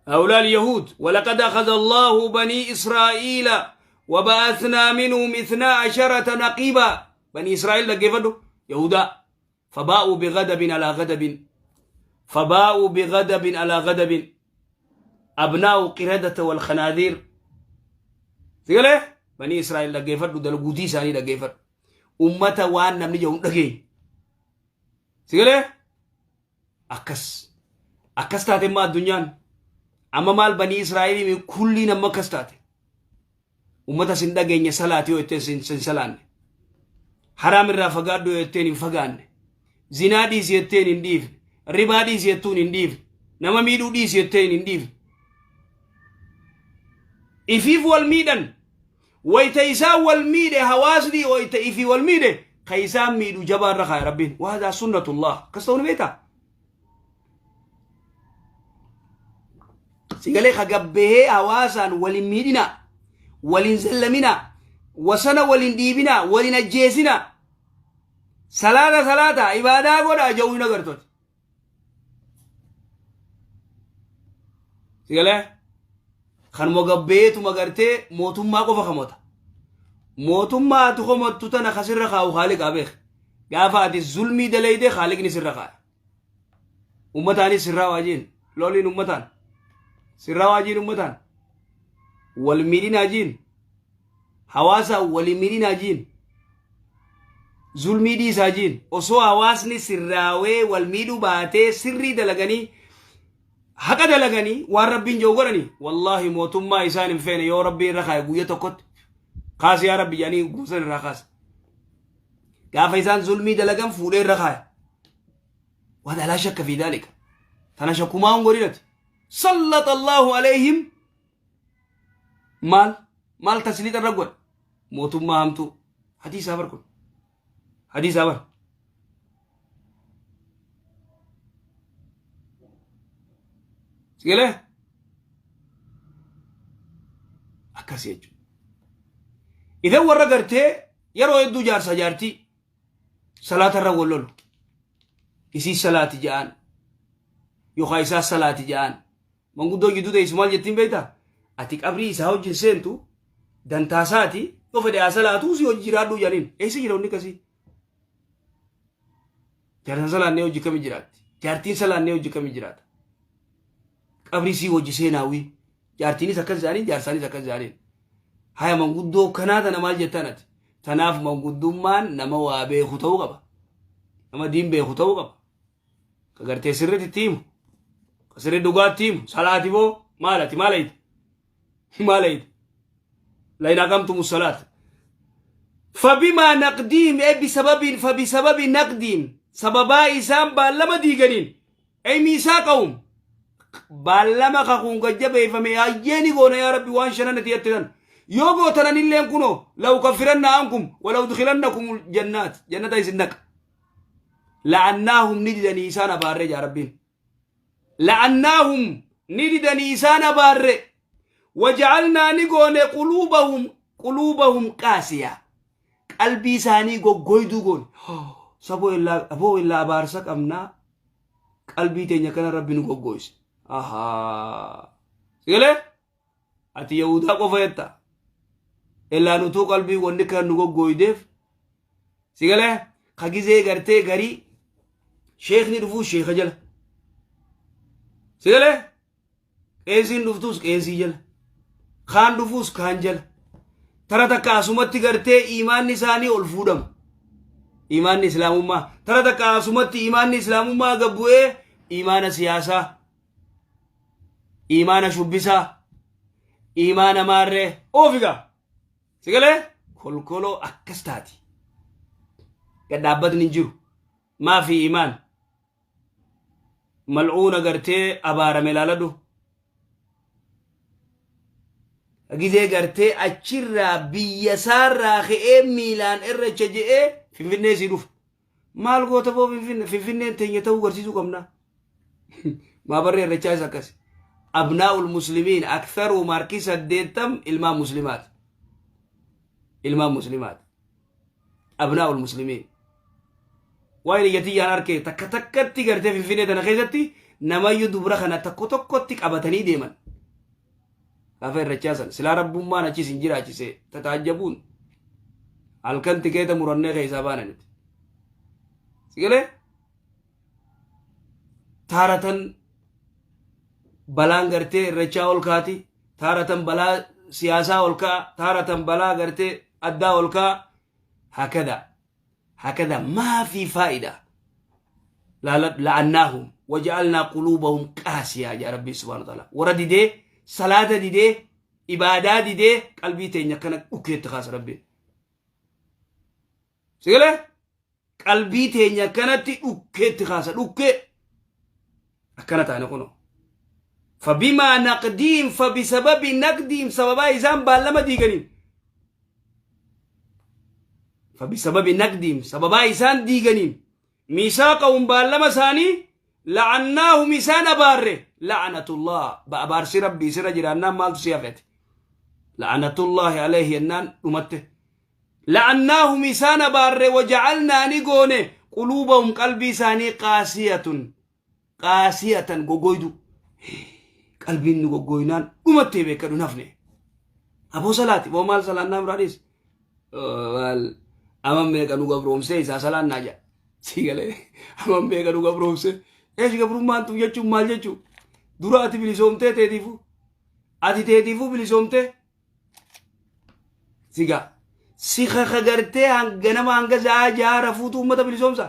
هؤلاء اليهود، ولقد أخذ الله بني إسرائيل وبعثنا منهم 12 نقيبا. بني إسرائيل dhaggeeffadhu, يهودا، فباءوا بغضب على غضب، فباءوا بغضب على غضب، أبناء قردة والخنازير. Sigalee banii Israa'el dhaggeeffadhu, dalguutii isaanii dhaggeeffadhu, ummata waan namni jedhu hin dhageenye. Sigalee akkas akkas taate. Immoo addunyaan amma maal, banii Israa'elii kulliin amma akkas taate. Ummata sin dhageenye, salaati yoo jetteen sin salaanne, haraam irraa fagaadhu yoo jetteen hin fagaanne, zinaa dhiisi jetteen hin dhiifne, ribaa dhiisi jettuun hin dhiifne, nama miidhuu dhiisi jetteen hin dhiifne, ifiif wal miidhan. Wayta isaan wal miidhe hawaasni, wayta ifii wal miidhe, ka isaan miidhu jabaa irra kaaya Rabbiin. Waadaa sunnatullah akkas ta'uu ni beektaa. Sigalee ka gabbahee hawaasaan walin miidhinaa, walin zallaminaa, wasana walin dhiibinaa, walin ajjeesinaa, salaata salaata ibaadaa godhaa jedhu hin agartu. Sigalee kanuma gabbeetuma gartee mootummaa qofa kamota. Mootummaa ati komattu tana kasirra kaa'u haaliqaa beek. Gaafa ati zulmii daleeyde haaliqni sirra kaa'a. Ummataanis sirraa waajiin loliin, ummataan sirraa waajiin, ummataan wal miidhinaa jiin, hawaasa wal miidhinaa jiin, zulmii dhiisaa jiin. Osoo hawaasni sirraawee wal miidhuu baatee, sirrii dalaganii, haqa dalaganii, waan Rabbiin jiru godhanii, wallaahi mootummaa isaan hin feene yoo Rabbiin irra kaa'e guyya tokkotti kaasi yaa Rabbi jedhanii guusan irraa kaasa. Gaafa isaan zulmii dalagan fuudhee irra kaaya. Waan alaa shakka fi daalika tana shakkumaa hin godhinati. Sallata Allahu alayhim maal maal tasliixa irra godhe mootummaa hamtuu. Hadiisaa bar, kun hadiisaa bar. Sigalee akkas jechuudha. Idan warra gartee yeroo hedduu jaarsa jaartii salaata irra wal lolu, isii salaati ja'aan yookaan isaa salaati ja'aan, manguddoo jidduu teessu maal jettiin beektaa? Ati qabrii isaa wajjin seentu dantaasaati, yoo fedhe haa salaatuu, si hojii jiraadhuu jedhaniin. Eessa jira wanni akkasii? Jaarsan salaannee hojii kamii jiraatti? Jaartiin salaannee hojii kamii jiraata? Qabrii sii hojii seenaawii. Jaartiinis akkas jedhaniin, jaarsaanis akkas jedhaniin. Haya manguddoo kanaa tana maal jettaan ati? Tanaaf manguddummaan nama waa beeku ta'uu qaba. Nama diin beeku ta'uu qaba. Ka gartee sirriitti itti himu. Ka sirrii dhugaatti himu. Salaati boo maal ati maal ayita? Maal ayita? Lain aqamtumu salaat. Fabimaa naqdiihim ee bisababiin fabisababi naqdiihim sababaa isaan baallama diiganiin Ey miisaaqahum baallama kakuun gad jabeeffame hayyee ni goona yaa rabbi waan shanan ati jette tan yoo gootan anilleen kunoo la ukaffiranna ankum wala udkilannakum jannaat jannata isin naqa la'annaahum ni didanii isaan abaarre jaa rabbiin la'annaahum ni didanii isaan abaarre waja'alnaa ni goone quluubahum quluubahum qaasiya qalbii isaanii goggoyduu goone saboo illaa aboo illaa abaarsa qabnaa qalbii teenya kana rabbi nu goggoyse ahaa sigalee ati yahudaa qofa jetta illaa nutuu qalbii wanni kan nu goggoydeef sigalee ka gizee gartee garii sheekni dhufuu sheeka jala sigalee Qeesiin dhuftuus qeesii jala. Kaan dhufuus kaan jala. Tara takka asumatti gartee iimaanni isaanii ol fuudhama. Iimaanni islaamummaa. Tara takka asumatti iimaanni islaamummaa gad bu'ee iimaana siyaasaa. Iimaana shubbisaa. Iimaana maarree. Oofigaa. Sigalee kolkoloo akkas taati. Gad dhaabbatni hin jiru. Maafi iimaan. Mal'uuna gartee abaarame laaladhu. Gizee gartee achirraa biyya isaarraa ka'ee miilaan irracha je'ee Finfinnee sii dhufa. Maal goota boo Finfinne Finfinneen teenya ta'uu garsiisuu qabna. Maabarri irrachaa isa akkasi. Abnaa'ul muslimiin aktharuu maarkii 80 ilmaan muslimaati. Ilmaan muslimaati. Abnaa'ul muslimiin. Waan ija tiyyaan arke takka takkatti gartee Finfinnee tana keessatti namayyuu dubra kana tokko tokkotti qabatanii deeman. Gaafa irrachaa san silaa rabbummaan achi isin jiraachise tataajjabuun halkan tikeeta murannee keessaa baananiti. Sigalee taaratan balaan gartee irrachaa ol kaati taaratan balaa siyaasaa ol ka'a taaratan balaa gartee addaa ol ka'a hakada hakada maa fi faa'ida la'annaahum waja'alnaa quluubahum qaasiyaa jaa rabbii subhaanahu wa ta'ala warra didee salaata didee ibaadaa didee qalbii teenya akkana dhukkeetti kaasa rabbiin sigalee qalbii teenya akkanatti dhukkeetti kaasa dhukkee akkana taane kunoo fabimaa naqdiin fabisababi naqdiin sababaa isaan baallama diiganiin fabisababi naqdiin sababaa isaan diiganiin miisaaqahum baallama isaanii la'annaahum isaan abaarre la'anatullah ba abaarsi rabbii sirra jiraannaan maaltu si hafete la'anatullaahi alayhi jennaan dhumatte La'annaahum isaan abaarre waja'alnaa ni goone quluubahum qalbii isaanii qaasiyatun qaasiyatan gogoydu qalbiin nu goggoynaan dhumattee beekadhu hin hafne aboo salaati boo maal salaannaa biraa dhiis maal aman meeqa nu gabroomsee isaa salaannaa jedha sii galee aman meeqa nu gabroomsee eesh gabrummaan tun jechuun maal jechuu dura ati bilisoomtee teetiifuu ati teetiifuu bilisoomtee Sigaa. Si kakagartee ganama hanga sa'aa ja'a rafuutu uummata bilisoomsa.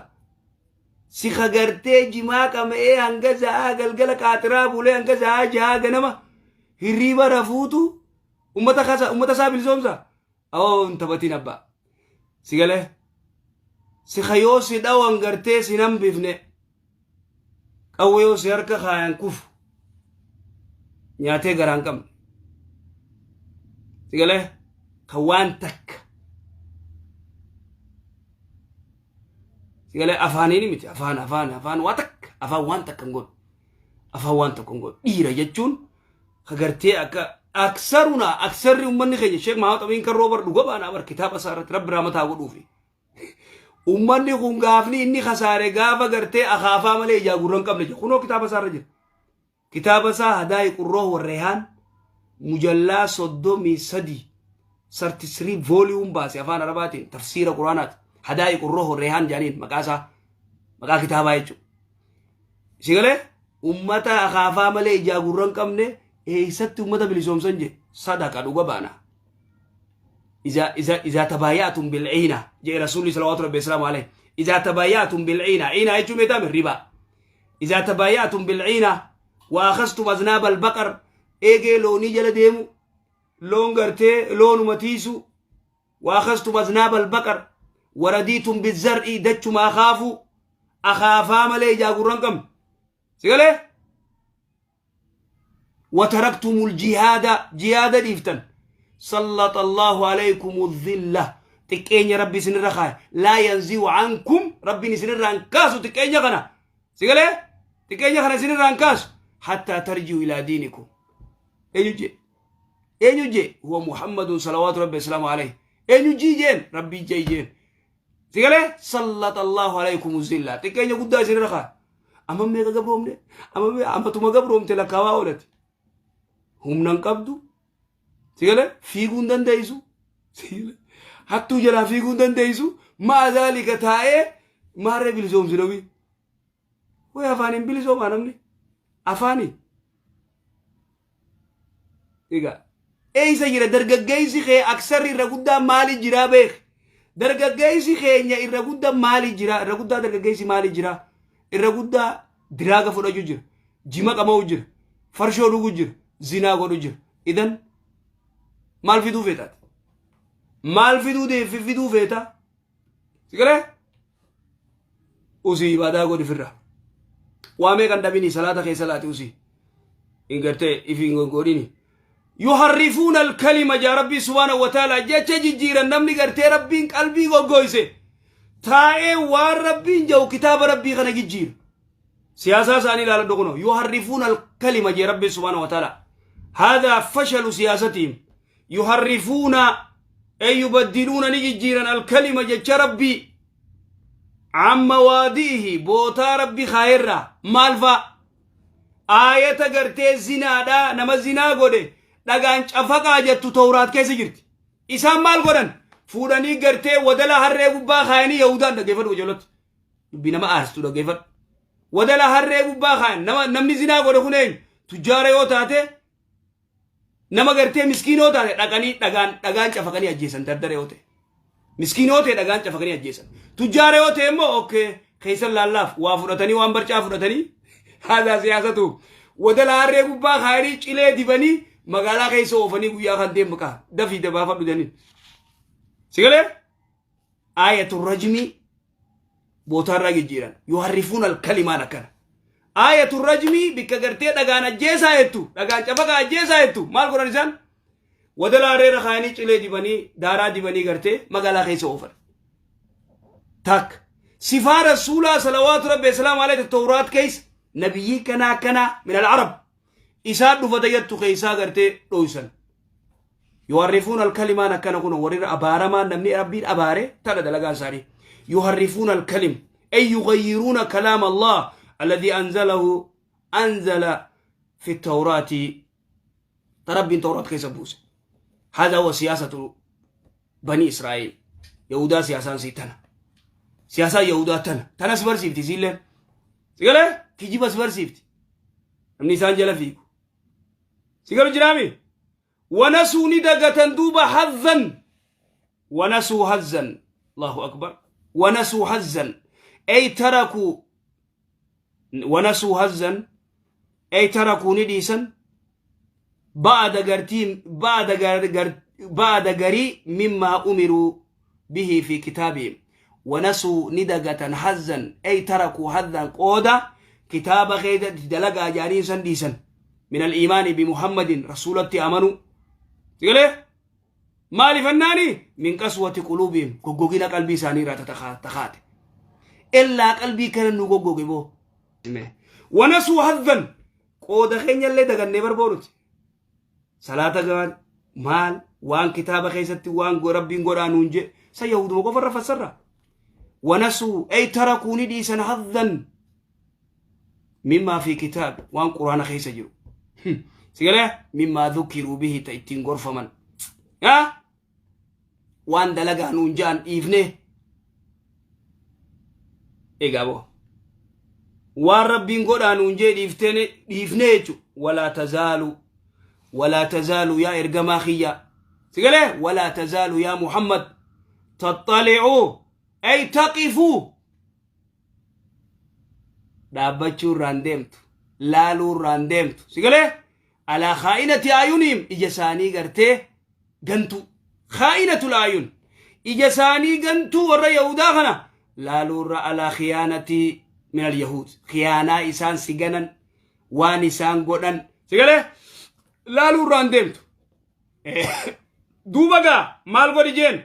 Si kagartee jimaa qama'ee hanga sa'aa galgala qaaxiraa bulee hanga sa'aa ja'a ganama hirriiba rafuutu uummata kasa uummata isaa bilisoomsa. Awoo hin taphatiin abbaa. Si galee. Si kayoo si dhawan gartee si hambifne. Qawwee yoo si harka kaayan kufu. Nyaatee garaa hin qabne. Si galee kan waan takka. Si galee afaaniin miti afaan afaan afaan waa takka afaan waan takka hin godhu. Afaan waan tokko hin godhu. Dhiira jechuun ka gartee akka aksaruna aksarri uummanni keenya Sheek Mahamad Amiin kan roobar dhuga baanaa bar kitaaba isaa irratti rabbi raamataa godhuufi. Ummanni kun gaafni inni kasaare gaafa gartee akaafaa malee ijaa gurra hin qabne jira. Kunoo kitaaba isaa irra jira. Kitaaba isaa Hadaayi Qurroo Warreehaan mujallaa 33 33 volume baase afaan Arabaatiin tafsiira Quraanaati. Hadaayi Qurroo Warreehaan jedhaniin maqaa isaa maqaa kitaabaa jechuudha. Si galee ummata akaafaa malee ijaa gurra hin qabne eessatti ummata bilisoomsan jedhe sadaqa dhuga baana. إذا إذا إذا تبايعتم بالعينة جاء رسول صلوات ربي وسلامه عليه إذا تبايعتم بالعينة عينة jechuun beektaa riba إذا تبايعتم بالعينة وأخذتم أذناب البقر eegee loonii jala deemu loon gartee loonuma tiisu وأخذتم أذناب البقر ورضيتم بالزرع dachuma akaafu akaafaa malee ijaa gurran qabne si galee وتركتم الجهاد جهاد dhiiftan سلط الله عليكم الذلة xiqqeenya rabbi isinirra kaaya لا ينزع عنكم rabbiin isinirra hin kaasu xiqqeenya kana si galee xiqqeenya kana isinirra hin kaasu حتى ترجعوا إلى دينكم. Eenyu jee? Eenyu jee? هو محمد صلوات ربي وسلامه عليه. Eenyu jii jeen? Rabbii jee jeen. Si galee سلط الله عليكم الذلة xiqqeenya guddaa isinirra kaaya. Amma meeqa gabroomne? Amma ammatuma gabroomte lakkaawaa oolati humna hin qabdu. Si galee fiiguu hin dandeessu, hattuu jalaa fiiguu hin dandeessu. مع ذلك taa'ee maarree bilisoomsi dhawi way afaaniin bilisoomaa namni afaanii. Egaa eeysa jira dargaggeessi kee? Aksarri irra guddaa maali jiraa beek? Dargaggeessi keenya irra guddaa maali jira? Irra guddaa dargaggeessi maali jira? Irra guddaa diraaga fudhachuu jira, jima qama'u jira, farshoo dhuguu jira, zinaa godhu jira. Idan maal fiduu feetaati? Maal fiduu deeffi fiduu feeta? Si galee usii ibaadaa godhi firra waa meeqan dhabini salaata keessa laati usii hin gartee ifi hin godhini. يحرفون الكلمة jaa rabbii سبحانه وتعالى jecha jijjiiran. Namni gartee rabbiin qalbii goggoyse taa'ee waan rabbiin jedhu kitaaba rabbii kana jijjiira. Siyaasaa isaanii ilaaladhu kuno. يحرفون الكلمة jee rabbii سبحانه وتعالى. هذا فشل سياستهم. يحرفون أي يبدلون ni jijjiiran الكلمة jecha rabbii عن مواضعه bootaa rabbi kaayerraa. Maal fa'a? Aayata gartee zinaadhaa nama zinaa godhe dhagaan cafaqaa jettu Tawraat keessa jirti. Isaan maal godhan? Fuudhanii gartee wadala harree gubbaa kaayanii. Yahudaan dhaggeeffadhu, ijoolloti dubbii nama aarsitu dhaggeeffadhu. Wadala harree gubbaa kaayan. Nama namni zinaa godhe kun eenyu? Tujjaara yoo taate, nama gartee miskiinoo taate, dhaqanii dhagaan cafaqanii ajjeesan. Dardara yoo ta'e, miskiinoo ta'e, dhagaan cafaqanii ajjeesan. Tujjaara yoo ta'e immoo okay keessan laallaaf waa fudhatanii waan barcaa fudhatanii. هذا سياسته. Wadala harree gubbaa kaayanii cilee dibanii magaalaa keessa oofanii guyyaa kan deemu kaa dafii dabaafadhu jedhanii. Sigalee آية الرجم bootaarraa jijjiiran. يحرفون الكلمة akkana. آية الرجم bikka gartee dhagaan ajjeesaa jettu, dhagaan cafaqa ajjeesaa jettu, maal godhan isaan? Wadala harreerra kaayanii cilee dibanii daaraa dibanii gartee magaalaa keessa oofan. Takka sifaa rasuulaa صلوات ربي وسلامه عليه tawraat keessa nabiyyii kanaa kanaa من العرب isaan dhufata jettu keessaa gartee dhoysan. يحرفون الكلمة akkana kun warri abaaramaan namni rabbiin abaare tana dalagaan isaanii. يحرفون الكلم أي يغيرون كلام الله الذي أنزله أنزل في التوراة تربين توراة كيس بوس. هذا هو سياسة بني إسرائيل. يهودا سياسة سيتنا سياسة يهودا تنا تنا سبر سيفتي سيلين سيقول kijiba si barsiifti namni isaan jala fiigu si galu jiraami. ونسوا ni dagatan duuba حظا ونسوا حظا. الله أكبر. ونسوا حظا أي تركوا ونسوا حظا أي تركوا ni dhiisan بعض gartii بعض بعض garii مما أمروا به في كتابهم. ونسوا ni dagatan حظا أي تركوا حظا qooda kitaaba keessatti dalagaa jaanii san dhiisan من الإيمان بمحمد rasuulatti amanuu. Sigalee maaliif annaani? من قسوة قلوبهم goggogina qalbii isaanii irraa takaate illaa qalbii kana nu goggoge boo. ونسوا حظا qooda keenyallee dagannee barboonuti salaata gaan maal waan kitaaba keessatti waan rabbiin godhaa nuun je sa yahuduma qofarra fassarra. ونسوا أي تركوا ni dhiisan حظا مما في كتاب waan quraana keessa jiru. Sigalee مما ذكروا به ta ittiin gorfaman waan dalagaa nuun ja'an dhiifne. Egaa boo waan rabbiin godhaa nuun jee dhiifne jechu. ولا تزال ولا تزال yaa ergamaa kiyya Si galee walaa tazaalu yaa Muhammad taxxali'u ay taqifu dhaabbachuu irraan deemtu laaluu irraan deemtu si galee alaa khaa'inati ayuniim ija isaanii gartee gantuu khaa'inatul ayun ija isaanii gantuu warra yahudaa kana laaluu irra alaa khiyaanati min alyahuud khiyaanaa isaan si ganan waan isaan godhan si galee laaluu irraan deemtu duuba gaa maal godhi jeen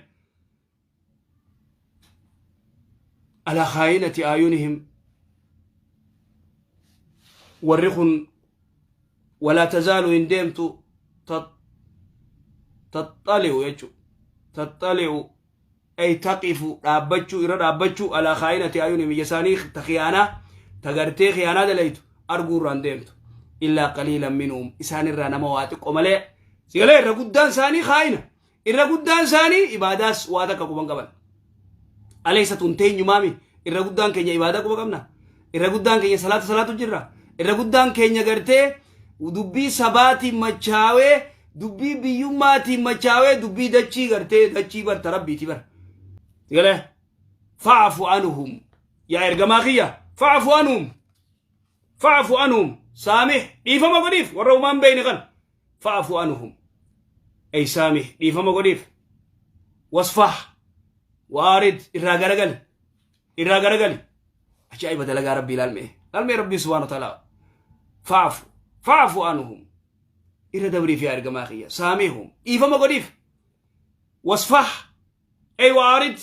alaa khaayinati aayunihim warri kun walaa tazaalu hin deemtu taxxali'u jechu taxxali'u ay taqifu dhaabbachuu irra dhaabbachuu alaa khaayinati aayunihim ija isaanii ta khiyaanaa ta gartee khiyaanaa dalaytu arguu irraan deemtu illaa qaliilan minhum isaan irraa nama waa xiqqo malee sigalee irra guddaan isaanii khaayina Irra guddaan isaanii ibaadaas waa takka quban qaban. Alaysa tun teenyumaami irra guddaan keenya ibaadaa quba qabna. Irra guddaan keenya salaata salaatu jirra. Irra guddaan keenya gartee dubbii sabaatiin machaawee dubbii biyyummaatiin machaawee dubbii dachii gartee dachii barta rabbiiti bara. Galee fa'afu anhum yaa ergamaa kiyya fa'afu anhum fa'afu anhum saamih dhiifama godhiif warra humaan beeyne kan fa'afu anhum ay saamih dhiifama godhiif wasfah waarid irraa garagali irraa garagali ajaa'iba dalagaa rabbii ilaalmee ilaalmee rabbii subhaana ta'ala fa'afu fa'afu anhum irra dabriif yaa ergamaa kiyya saamihum dhiifama godhiif wasfah ay waarid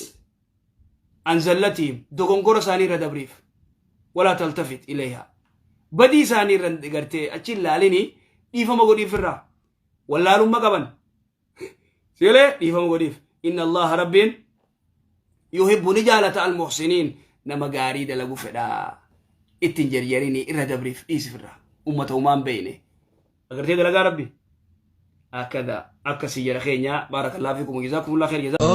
an zallatihim dogongora isaanii irra dabriif walaa taltafit ilayha badii isaanii irra gartee achi hin laalini dhiifama godhiif irraa wallaalumma qaban sigalee dhiifama godhiif inna allaha rabbiin yuhibbu ni jaalata almuhsiniin nama gaarii dalagu fedhaa ittiin jarjarini irra dabriif dhiisif irraa ummata umaan beeyne agartee dalagaa rabbi akkada akkasii jara keenya baarakallahu fiikum jazaakumullahu khayr jazaa.